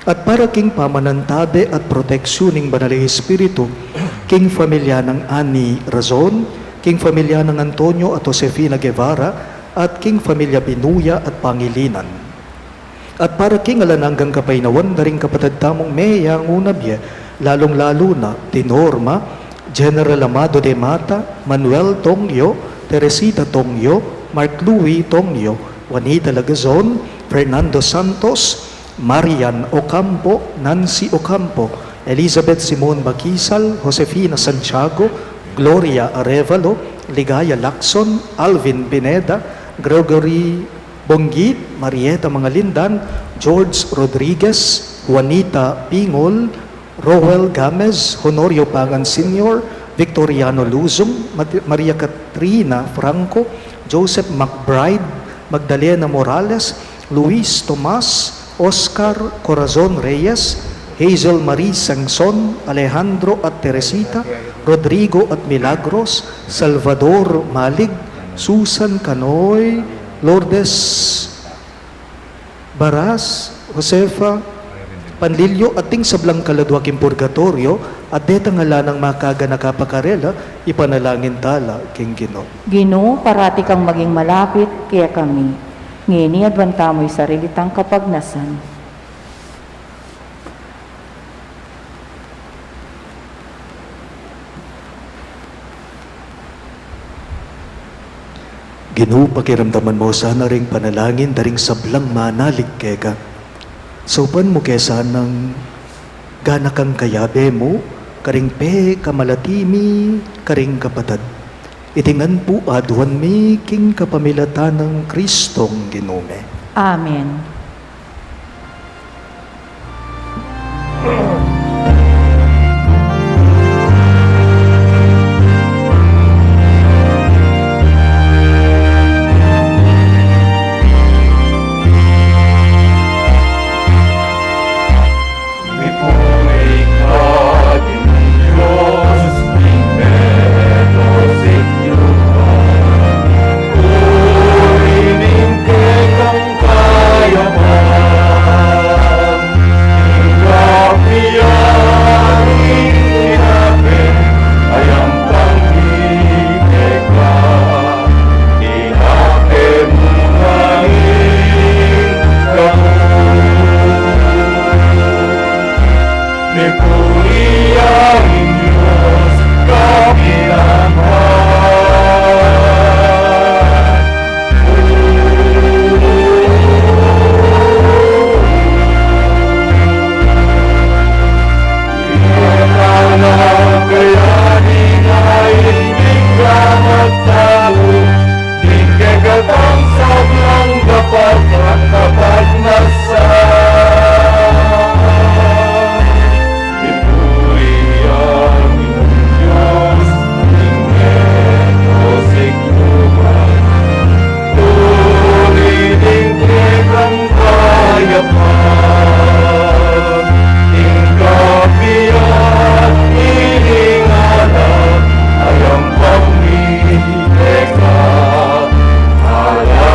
At para king pamanantabe at proteksyon ning Banal a Espiritu, king familia nang Annie Razon, king familia nang Antonio at Josefina Guevara, at king familia Binuya at Pangilinan. At para king alang anggang kapaynawan da ring kapatad tamung meyangu na bie, lalung-lalu na di Norma, General Amado de Mata, Manuel Tongyo, Teresita Tongyo, Mark Louis Tongyo, Juanita Lagazon, Fernando Santos, Marian Ocampo, Nancy Ocampo, Elizabeth Simon Bakisal, Josefina Santiago, Gloria Arevalo, Ligaya Lacson, Alvin Pineda, Gregory Bongit, Marieta Mangalindan, George Rodriguez, Juanita Pingol, Roel Gamez, Honorio Pangan Senior, Victoriano Luzon, Mat-, Maria Katrina Franco, Joseph McBride, Magdalena Morales, Luis Tomas, Oscar Corazon Reyes, Hazel Marie Sangson, Alejandro at Teresita, Rodrigo at Milagros, Salvador Malig, Susan Canoy, Lourdes Baras, Josefa Panlilio, at ding sablang kaladua king purgatoryo, at detang ala nang makaganaka pa karela, ipanalangin tala king Ginu. Ginu, parati kang maging malapit kekami. Ngeni aduan tamu ing sarili tang kapagnasan. Ginu, pakiramdaman mu sana ring panalangin da ring sablang manalig keka. Saupan mu ke sanang ganakang kayabe mu karing pekamalati mi karing kapatad. Iti ngan pu aduan mi king kapamilatan nang Kristong Ginu mi. Amen. Purian ing Dios kapilan man. Ing anak kaya ning ain mingga magtamu, ing kekatang sablang dapat at kapagnasan. Ipuri ya ing Dios, ing meto siknuan. Turi ning kekang kayapan, ing kapilan ning anak, ayam pang mi Eka, ala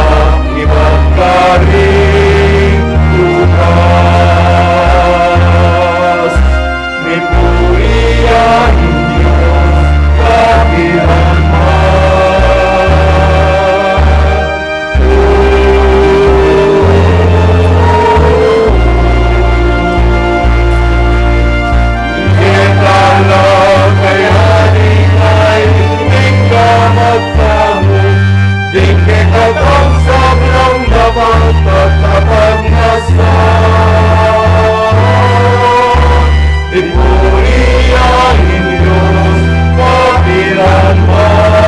ibat karing tukas, mipuri ya ing Dios kapilan man. Ing kekang kayapan ning ain mingga magtamu, ing kekatang sablang dapat at kapagnasan. Ipuri ya ing Dios kapilan man.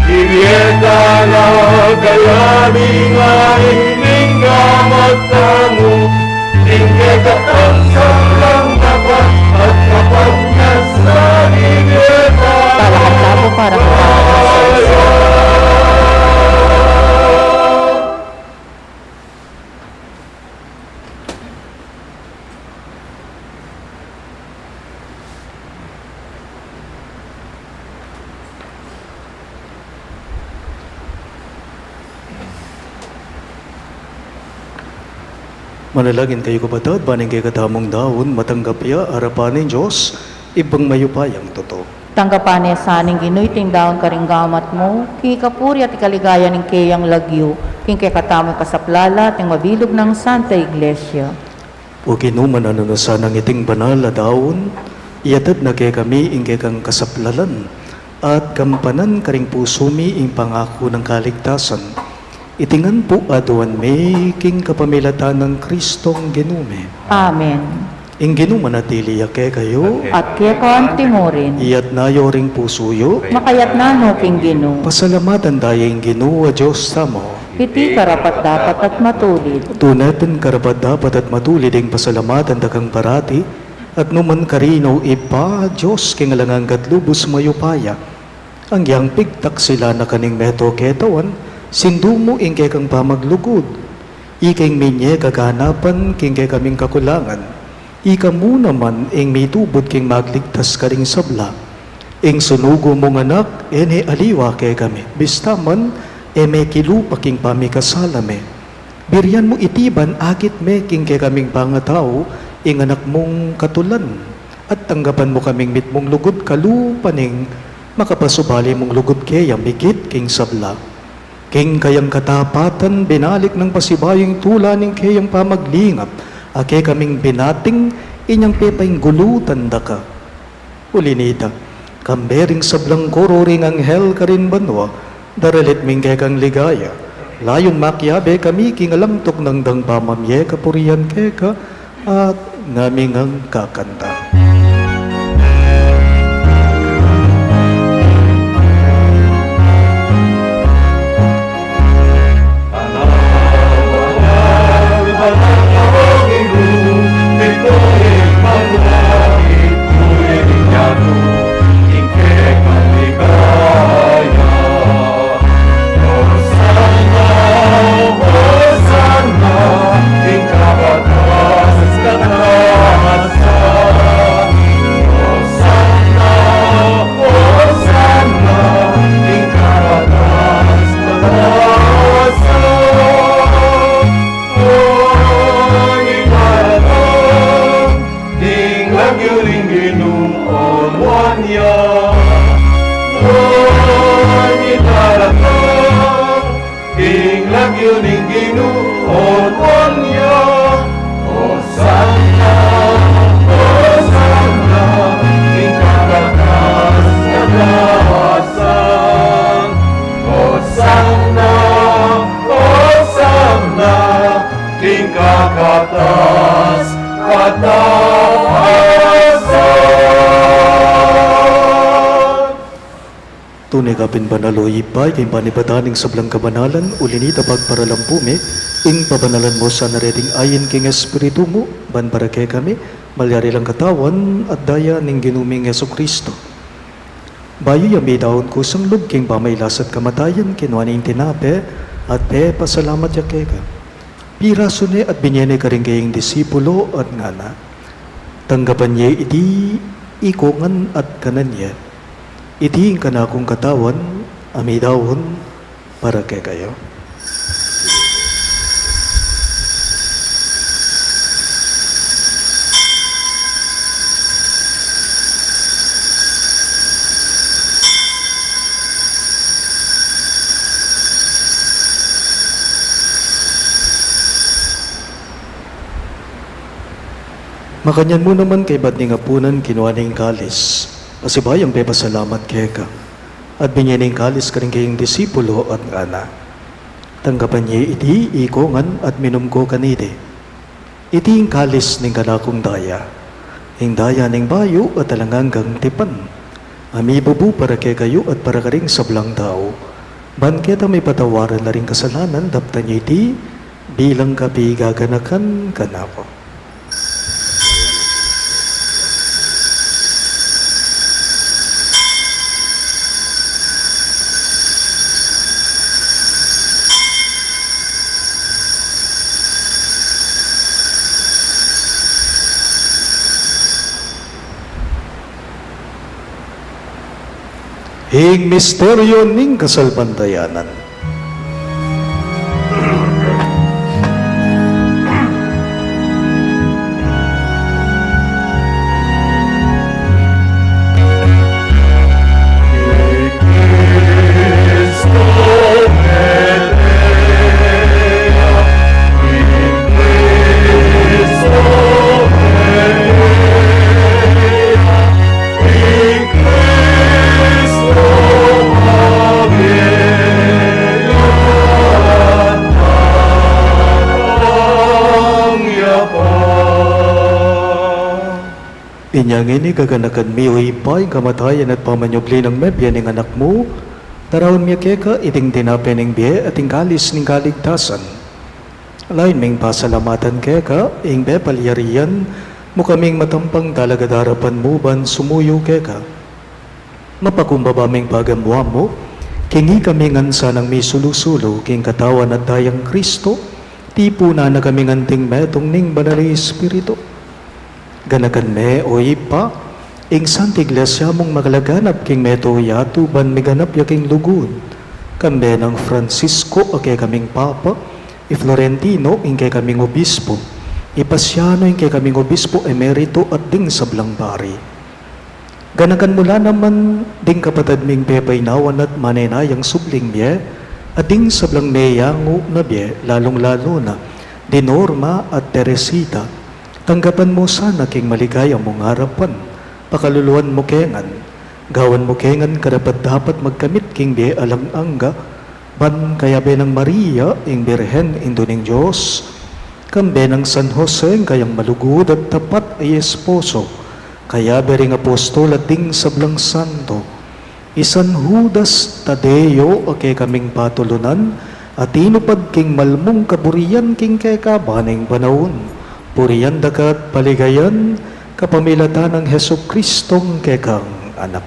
Ing kekang kayapan ning ain mingga magtamu, ing kekatang sablang dapat at kapagnasan. Ing kekang Para kang tamu, para kang tamu. Manalangin kayu, kapatad, ban ing kekatamung daun matanggap ya arapan ning Dios, Ibpang mayupayang tutu. Tanggapan na sa ning Ginu iting daun karing gamat mu, king kapurian at ikaligaya ning keyang lagyu, king kekatamung kasaplalan at ning mabilug nang Santa Iglesia. O Ginu, mananu na sanang iting banal a daun, iyatud na kekami ing kekang kasaplalan, at gampanan karing pusu mi ing pangaku nang kaligtasan. Iti ngan pu aduan mi king kapamilatan nang Kristong Ginu mi. Amen. Ing Ginu manatili ya kekayu. At keka mu rin. Iyatna yu ring pusu yu. Makayatna no king Ginu. Pasalamatan da ya ing Ginu a Dios tamu. Iti karapat-dapat at matulid. Tune pin karapat-dapat at matulid ing pasalamatan da kang parati, at nukarin man, o Ibpa, Dios king alang angga at lubus mayupaya. Agyang pigtaksilan na ka ning meto ketawan, sindu mu ing kekang pamaglugud. Ika ing minye kaganapan king kekaming kakulangan. Ika mu naman ing mitubud king magligtas karing sabla. Ing sinugo mung Anak, e ne aliwa kekami, bista man e mekilupa king pamikasala mi. Burian mu iti ban akit me king kekaming pangatau ing Anak mung katulan, at tanggapan mu kaming mitmung lugud kalupa ning makapasubali mung lugud keya migit king sabla. King kayang katapatan, binalik nang pasibayu ing tula ning keyang pamaglingap, a kekaming binating inyang pepainggulutan da ka. Uli nita, kambe ring sablang koro ring anghel karin banua, daralit mi ing kekang ligaya. Layun makiabe kami king alang tuknang dang pamamie kapurian keka, at ngaming kakanta. Yu ning Ginu, o nuan ya. Hosanna, Hosanna, king kakatas katawasan. Hosanna, Hosanna, king kakatas katawasan. Tune ka pin banal, o Ibpa, king panibatan ning sablang kabanalan, uli na nita pagparalan pu mi, ing pabanalan mu sana reting ain king Espiritu mu, ban para kekami, malyari lang katawan at daya ning Ginu ming Jesucristo. Bayu ya midaun kusang lub king pamailas at kamatayan, kinua ne ing tinape, at pepasalamat ya keka. Pirasu ne at binye ne karing kayang disipulo at ngana: Tanggapan ye iti ikongan at kanan ye. Iti ing kanakung katawan a midaun para kekayu. Makanyan mu naman kaybat ning apunan, kinua ne ing kalis, pasibayu yang pepasalamat keka, at binye ne ing kalis karing kayang disipulo at ngana: Tanggapan ye iti ikongan at minum ko kaniti. Iti ing kalis ning kanakung daya, ing daya ning bayu at alang anggang tipan, a mibubu para kekayu at para karing sablang tau, ban keta mipatawaran la ring kasalanan. Daptan ye iti bilang kapigaganakan kanaku. Ing misteryu ning kasalpantayanan. Inya ngeni, kaganakan mi, o Ibpa, ing kamatayan at pamanyubli nang mebie ning Anak mu, daraun mi keka iting tinape ning bie at ing kalis ning kaligtasan. Lain ming pasalamatan keka ing pepalyarian mu kaming matampang talaga darapan mu ban sumuyu keka. Mapakumbaba ming pagamuan mu, king ikami ngan sanang misulu-sulu king katawan at dayang Kristo, tipunan na kami ngan anting metung ning Banal a Espiritu. Ganakan me, o Ibpa, ing Santa Iglesia mung makalaganap king meto yatu ban miganap ya king lugud, kambe nang Francisco a kekaming Papa, i Florentino ing kekaming Obispo, i Pasiano ing kekaming Obispo Emerito at ding sablang pari. Ganakan mu la naman ding kapatad ming pepainawan at manenayang subling bie, at ding sablang meyangu na bie, lalung-lalu na di Norma at Teresita. Tanggapan mu sana king maligaya mung arapan, pakaluluan mu ke ngan, gawan mu ke ngan karapat-dapat magkamit king bie alang angga, ban kayabe nang Maria, ing Birhen Indu ning Dios, kambe nang San Jose, ing kayang malugud at tapat a esposo, kayabe ring apostol at ding sablang santo, i San Judas Tadeo a kekaming patulunan, a tinupad king malmung kaburian king keka ban ing panaun, purian da ka at paligayan, kapamilatan nang Jesucristong kekang Anak.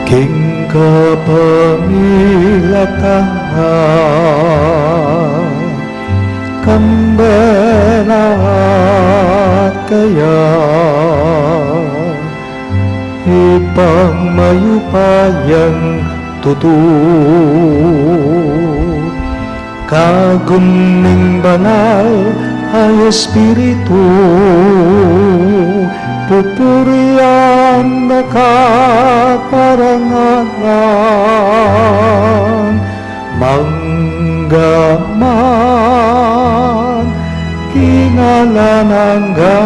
King kapamilatan na, kambe na at kaya, Ibpang mayupayang tutu, kagum ning Banal a Espiritu, Pupurian na ka para ngalan, mangga man king alang angga.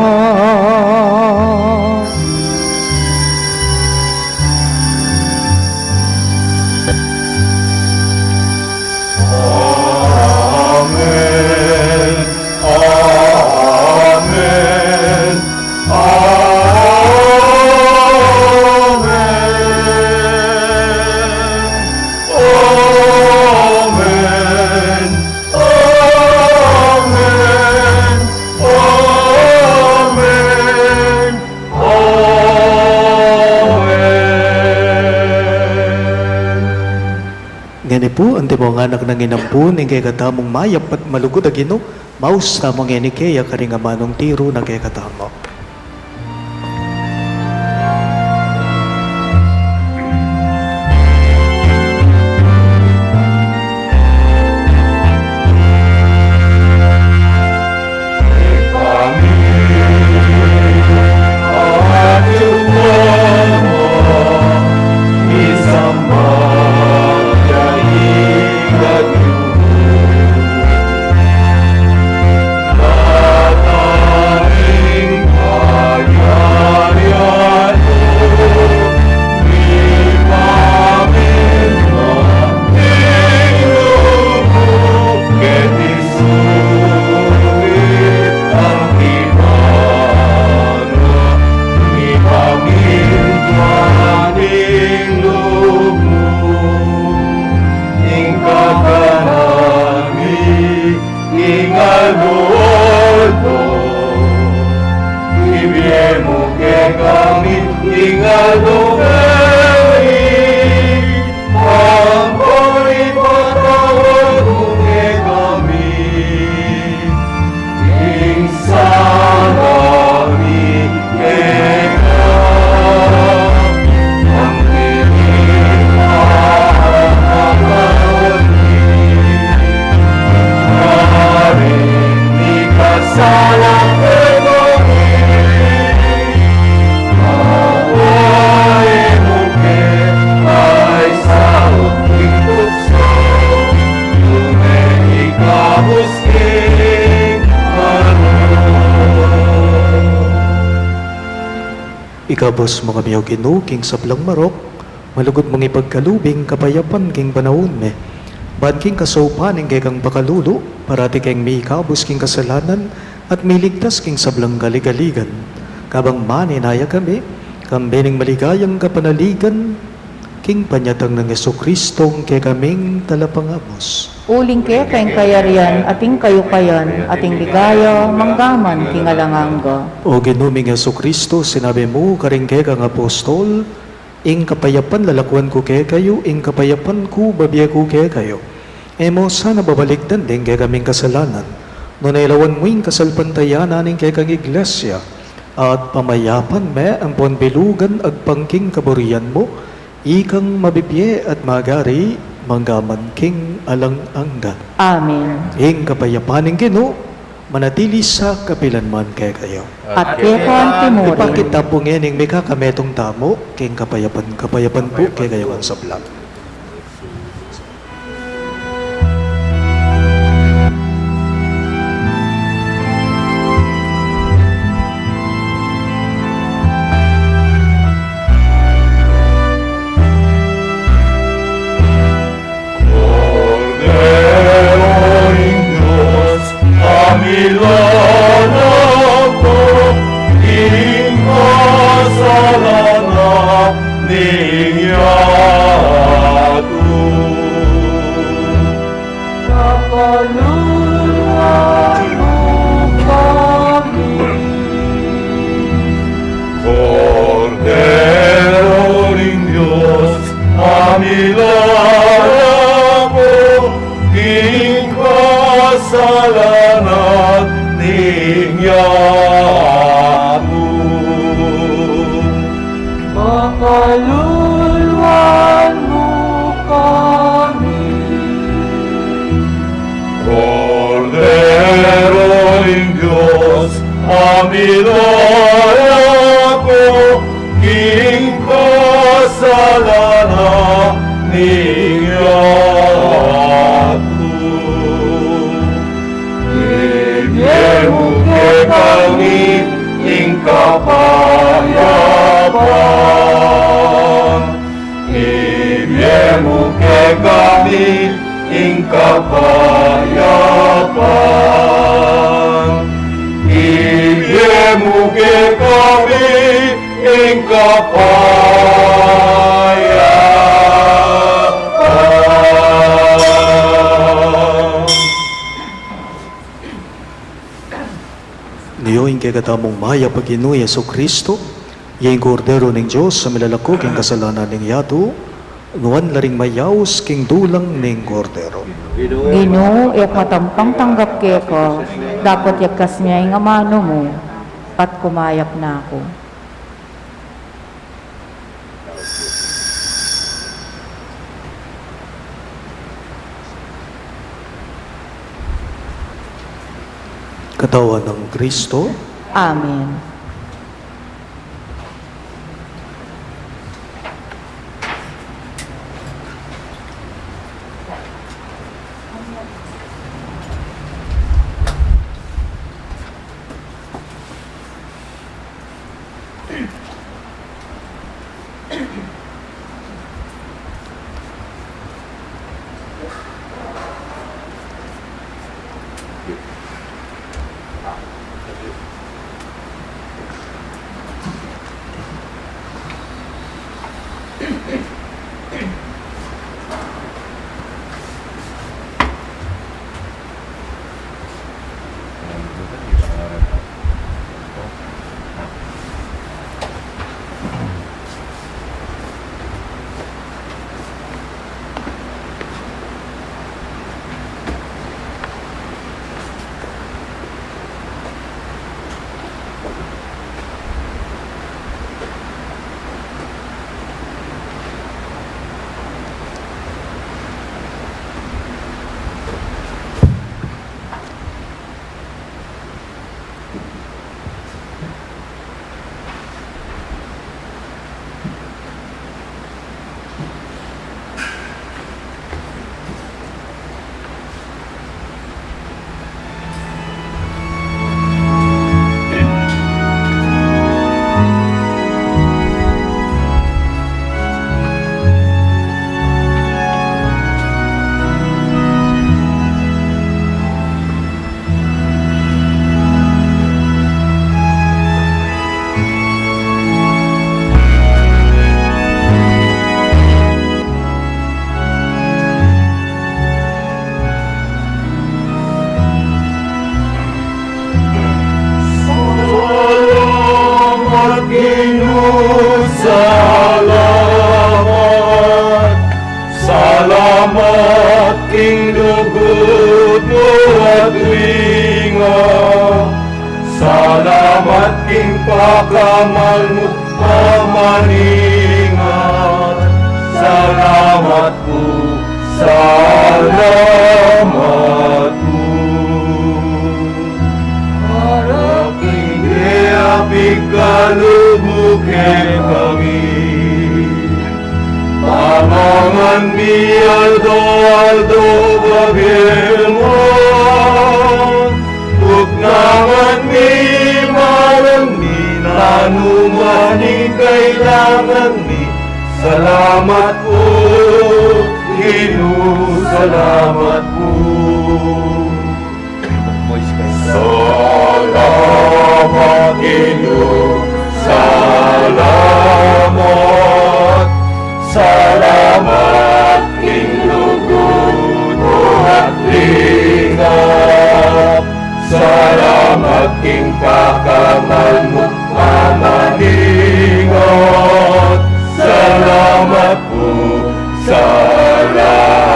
Amen. Amen. Amen. Amen. Amen. Amen. Amen. Ngeni pu, antimo ngan nang inampun ing kekatamung mayap at malugud a Ginu, maus tamu ngeni keya karing amanung tiru na kekatamu. Ing kakanan mi king aldo-aldo, ibie mu kekami king aldo ngeni, ampon ipatawad mu kekami ing sala mi keka, Ikabus mu kami, O Ginu, king sablang marok, malugud mung ipagkalub ing kapayapan king panaun mi. Ban king kasaupan ning kekang pakalulu, parati keng mikabus king kasalanan, at miligtas king sablang kaligaligan. Kabang manenaya kami, kambe ning maligayang kapanaligan, king panyatang nang Jesucristo, ing kekaming Talapangabus. Uling keka ing kayarian, at ing kayupayan, at ing ligaya, manggaman king alang angga. O Ginu ming Jesucristo, sinabi mu karing kekang apostol, ing kapayapan lalakuan ku kekayu, ing kapayapan ku babie ku kekayu. E mu sana babalikdan ding kekaming kasalanan, nune lawan mu ing kasalpantayanan ning kekang Iglesia, at pamayapan me ampon bilugan agpang king kaburian mu, ikang mabibie at magari manggaman king alang angga. Amen. Ing kapayapan ning Ginu manatili sa kapilan man kekayu. At keka mu rin. Ipakit tamu ngening mikakametung tamu king kapayapan, kapayapan pu kekayu ing sabla. Kordero ning Dios, a milalako king kasalanan ning yatu. Pakaluluan mu kami. Kordero ning Dios, a milalako king kasalanan ning yatu. Pakaluluan mu kami. Kordero ning Dios, a milalako Mu kekami ing kapayapan. Ibie mu kekami ing kapayapan. Nio ing kekatamung mayap a Ginu Jesucristo, ya ing Kordero ning Dios a milalako king kasalanan ning yatu, nuan la ring mayaus king dulang ning Kordero. Ginu, e ku matampang tanggap keka, dapot yagkas me ing amanu mu, at kumayap na ku. Katawan nang Kristo. Amen. Salamat, Ginu, salamat. Salamat king lugud mu at dringa. Salamat king pakamal mu pamaninga. Salamat pu, salamat pu. Para king e apikalub mu kekami. Pamangan mi aldo-aldo bage mu. Uknangan mi, marun mi, nanu man ing kailangan mi. Salamat pu, Ginu, salamat pu. Salamat, Ginu, salamat. Salamat king lugud mu at dringa. Salamat king pakamal mu pamaninga. Salamat pu, salamat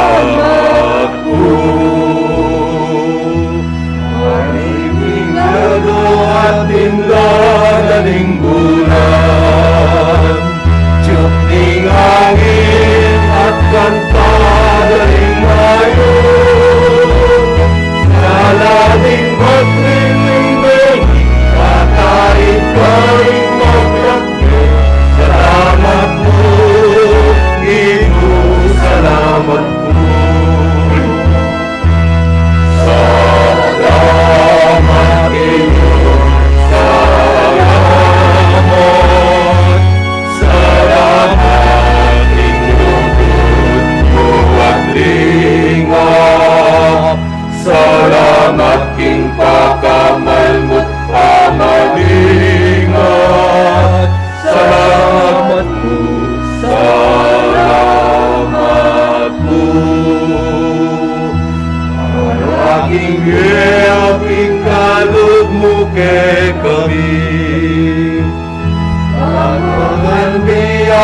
pu. Ari king aldo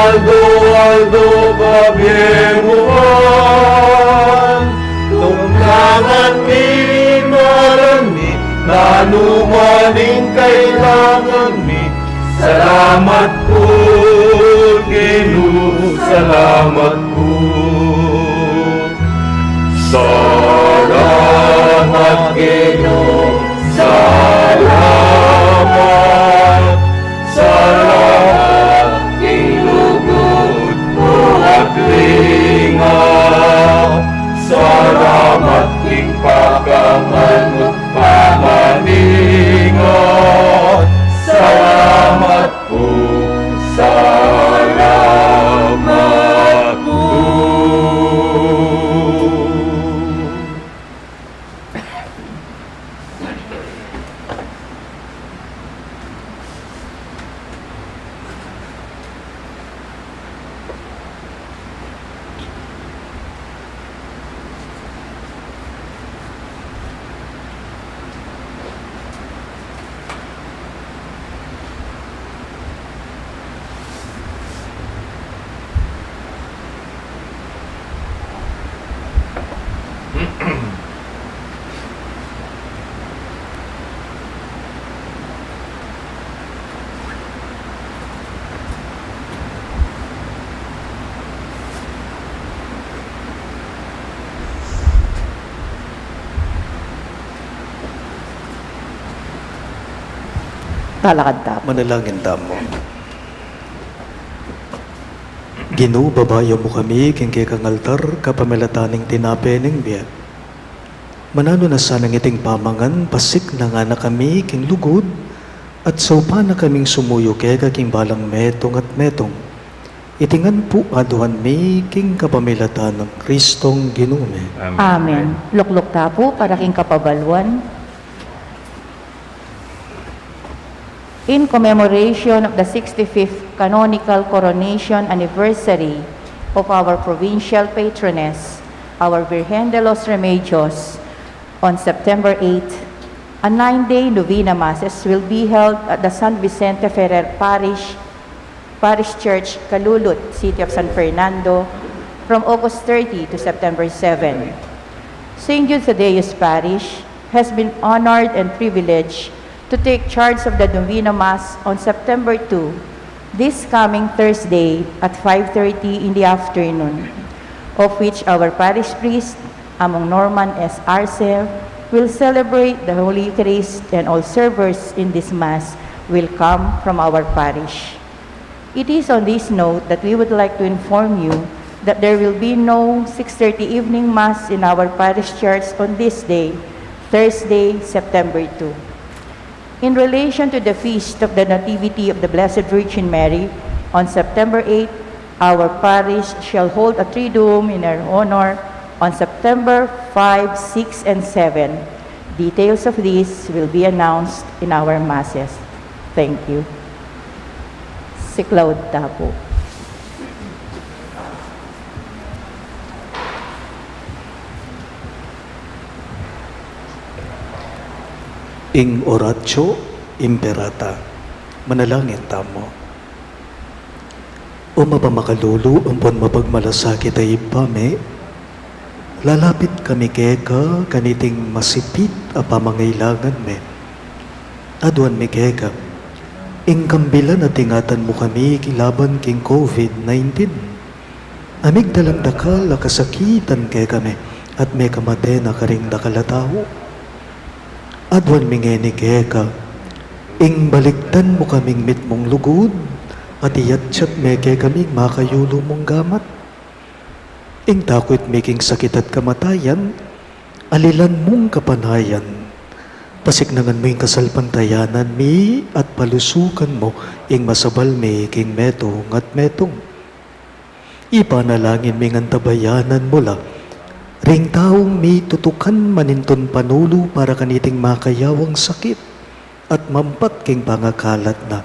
Aldo-aldo, pabie mu man, nung nangan mi, malan mi, nanu man ing kailangan mi. Salamat pu, Ginu, salamat pu. Salamat, Ginu, salamat. Salamat, king lugud mu at linga. Salamat, king pakamanut pamaninga. Salamat pu, salamat pu. Talakad tamu. Manalangin tamu. Ginu, babayu mu kami king kekang altar kapamilatan ning tinape ning bie. Mananu na sanang iting pamangan, pasiknangan na kami king lugud, at saupan na kaming sumuyu keka king balang metung at metung. Iti ngan pu aduan mi king kapamilatan nang Kristong Ginu mi. Amen. Amen. Lukluk ta pu para king kapabaluan. In commemoration of the sixty-fifth canonical coronation anniversary of our provincial patroness, our Virgen de los Remedios, on September eighth, a nine-day novena masses will be held at the San Vicente Ferrer Parish, Parish Church, Calulut, City of San Fernando, from August thirty to September seven. Saint Jude Thaddeus Parish has been honored and privileged to take charge of the Novena Mass on September two, this coming Thursday at five thirty in the afternoon, of which our parish priest, Among Norman S. Arce, will celebrate the Holy Eucharist, and all servers in this Mass will come from our parish. It is on this note that we would like to inform you that there will be no six thirty evening Mass in our parish church on this day, Thursday, September two. In relation to the feast of the Nativity of the Blessed Virgin Mary, on September eighth, our parish shall hold a Triduum in her honor on September five, six, and seven. Details of this will be announced in our masses. Thank you. Siklaud ta pu. Ing Oratio Imperata. Manalangin tamu. O mapamakalulu ampon mapagmalasakit a Ibpa mi, lalapit kami keka kaniting masipit a pamangailangan mi. Aduan mi keka ing kambilan a ingatan mu kami laban king COVID nineteen. A migdalang dakal a kasakitan kekami at mekamate na karing dakal a tau. Aduan mi ngeni keka ing balikdan mu kaming mitmung lugud at iyatyat me kekami ing makayulu mung gamat. Ing takut mi king sakit at kamatayan, alilan mung kapanayan. Pasiknangan mu ing kasalpantayanan mi at palusukan mu ing masabal mi king metung at metung. Ipanalangin mi ngan tabayanan mu la ring taung mitutukan manintun panulu para kaniting makayawang sakit at mampat king pangakalat na.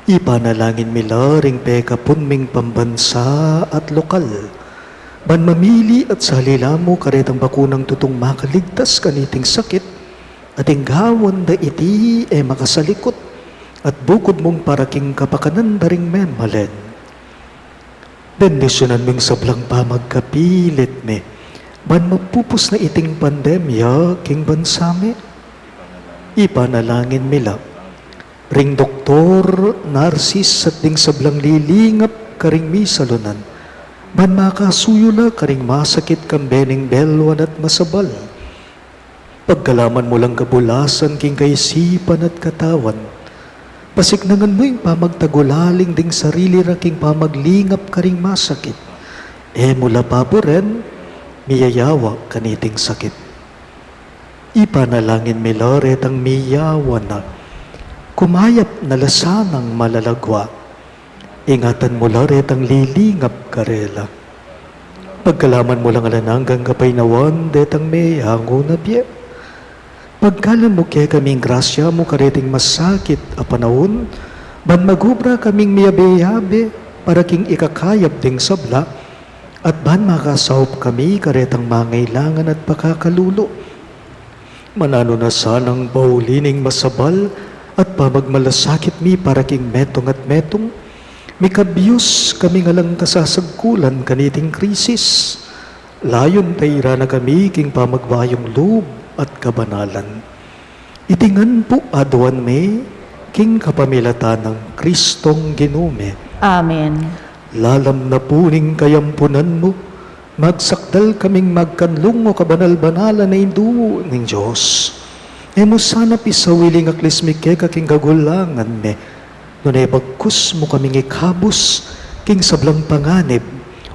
Ipanalangin mi la ring pekapun ming pambansa at lokal, ban mamili at salila mu karetang bakunang tutung makaligtas kaniting sakit, at ing gawan da iti e makasalikut, at bukud mung para king kapakanan da ring memalen. Bendisyunan mu ing sablang pamagkapilit mi, ban mapupus na iting pandemya king bansa mi. Ipanalangin mi la ring doktor, narsis, at ding sablang lilingap karing misalunan, ban makasuyu la karing masakit kambe ning belwan at masabal. Pagkalaman mu lang kabulasan king kaisipan at katawan. Pasiknangan mu ing pamagtagulaling ding sarili ra king pamaglingap karing masakit. E mu la paburen, miyayawa kaniting sakit. Ipanalangin mi la retang miyawa na, kumayap na la sanang malalagwa. Ingatan mu la retang lilingap karela. Pagkalaman mu lang alang anggang kapaynawan detang meyangu na bie. Pagkalub mu kekami ing grasya mu kareting masakit a panaun, ban magubra kaming miyabe-yabe para king ikakayap ding sabla, at ban makasaup kami karetang mangailangan at pakakalulu. Mananu na sanang bauli ning masabal at pamagmalasakit mi para king metung at metung, mikabyus kaming alang kasasagkulan kaniting krisis. Layun tairan na kami king pamagbayung lub at kabanalan. Iti ngan pu aduan mi king kapamilatan nang Kristong Ginu mi. Amen. Lalam na pu ning kayampunan mu, magsakdal kaming magkanlung, o kabanal-banalan a Indu ning Dios. E mu sana pisawili ing aklis mi keka king kagulangan mi, nune bagkus mu kaming ikabus king sablang panganib,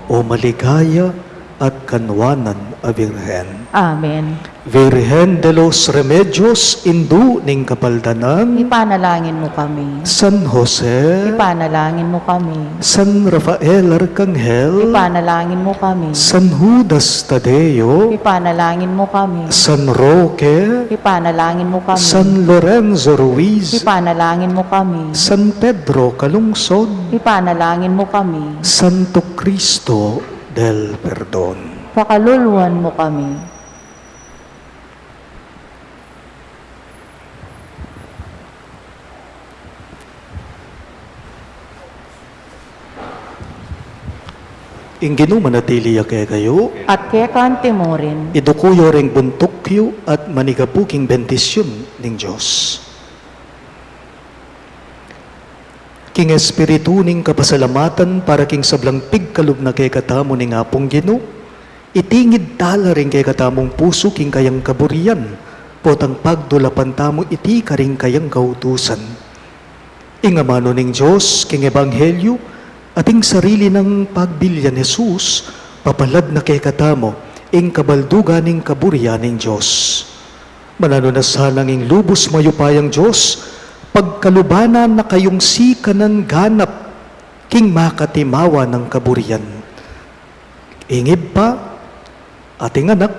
o maligaya at kanwanan a Birhen. Amen. Virgen de los Remedios, Indu ning Kapaldanan. Ipanalangin mu kami. San Jose. Ipanalangin mu kami. San Rafael Arcangel. Ipanalangin mu kami. San Judas Tadeo. Ipanalangin mu kami. San Roque. Ipanalangin mu kami. San Lorenzo Ruiz. Ipanalangin mu kami. San Pedro Calungsod. Ipanalangin mu kami. Santo Cristo del Perdon. Pakaluluan mu kami. Ing Ginu manatili ya kekayu. At keka mu rin. Iduku yu ring buntuk yu at manigapu king bendisyun ning Dios. King espiritu ning kapasalamatan para king sablang pigkalub na kekatamu ning Apung Ginu, itingid tala ring kekatamung pusu king kayang kaburian, potang pagdulapan tamu iti karing kayang kautusan. Ing amanu ning Dios king ebanghelyu, ating sarili nang pagbilyan Jesus, papalad na kekatamu ing kabaldugan ning kaburian ning Dios. Mananu na sanang ing lubus mayupayang Dios, pagkalubanan na kayung sikanan ganap king makatimawa nang kaburian. Ing Ibpa, ating Anak,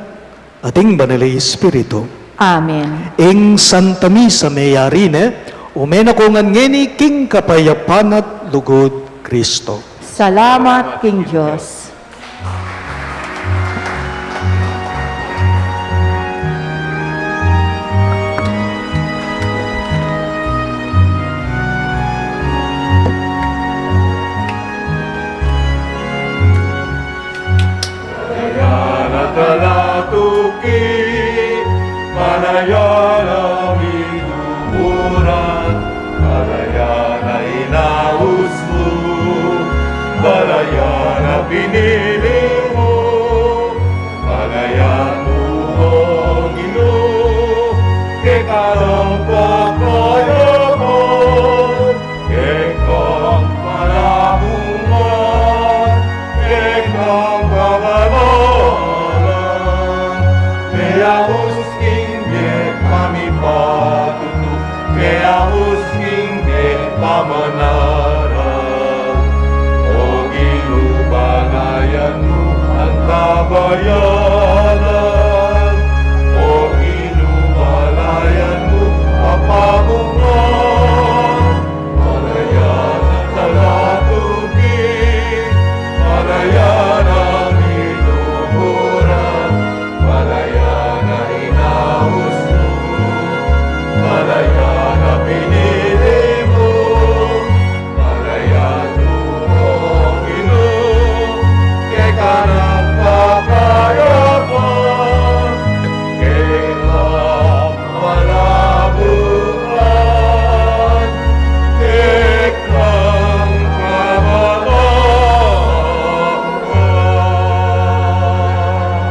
ating Banal a Espiritu. Amen. Ing Santa Misa meyari ne, ume na ko ngan ngeni king kapayapan at lugud Kristo. Salamat king Dios. Dayana talatuki, manayana minumuran, manayana inaus mu, manayana pinili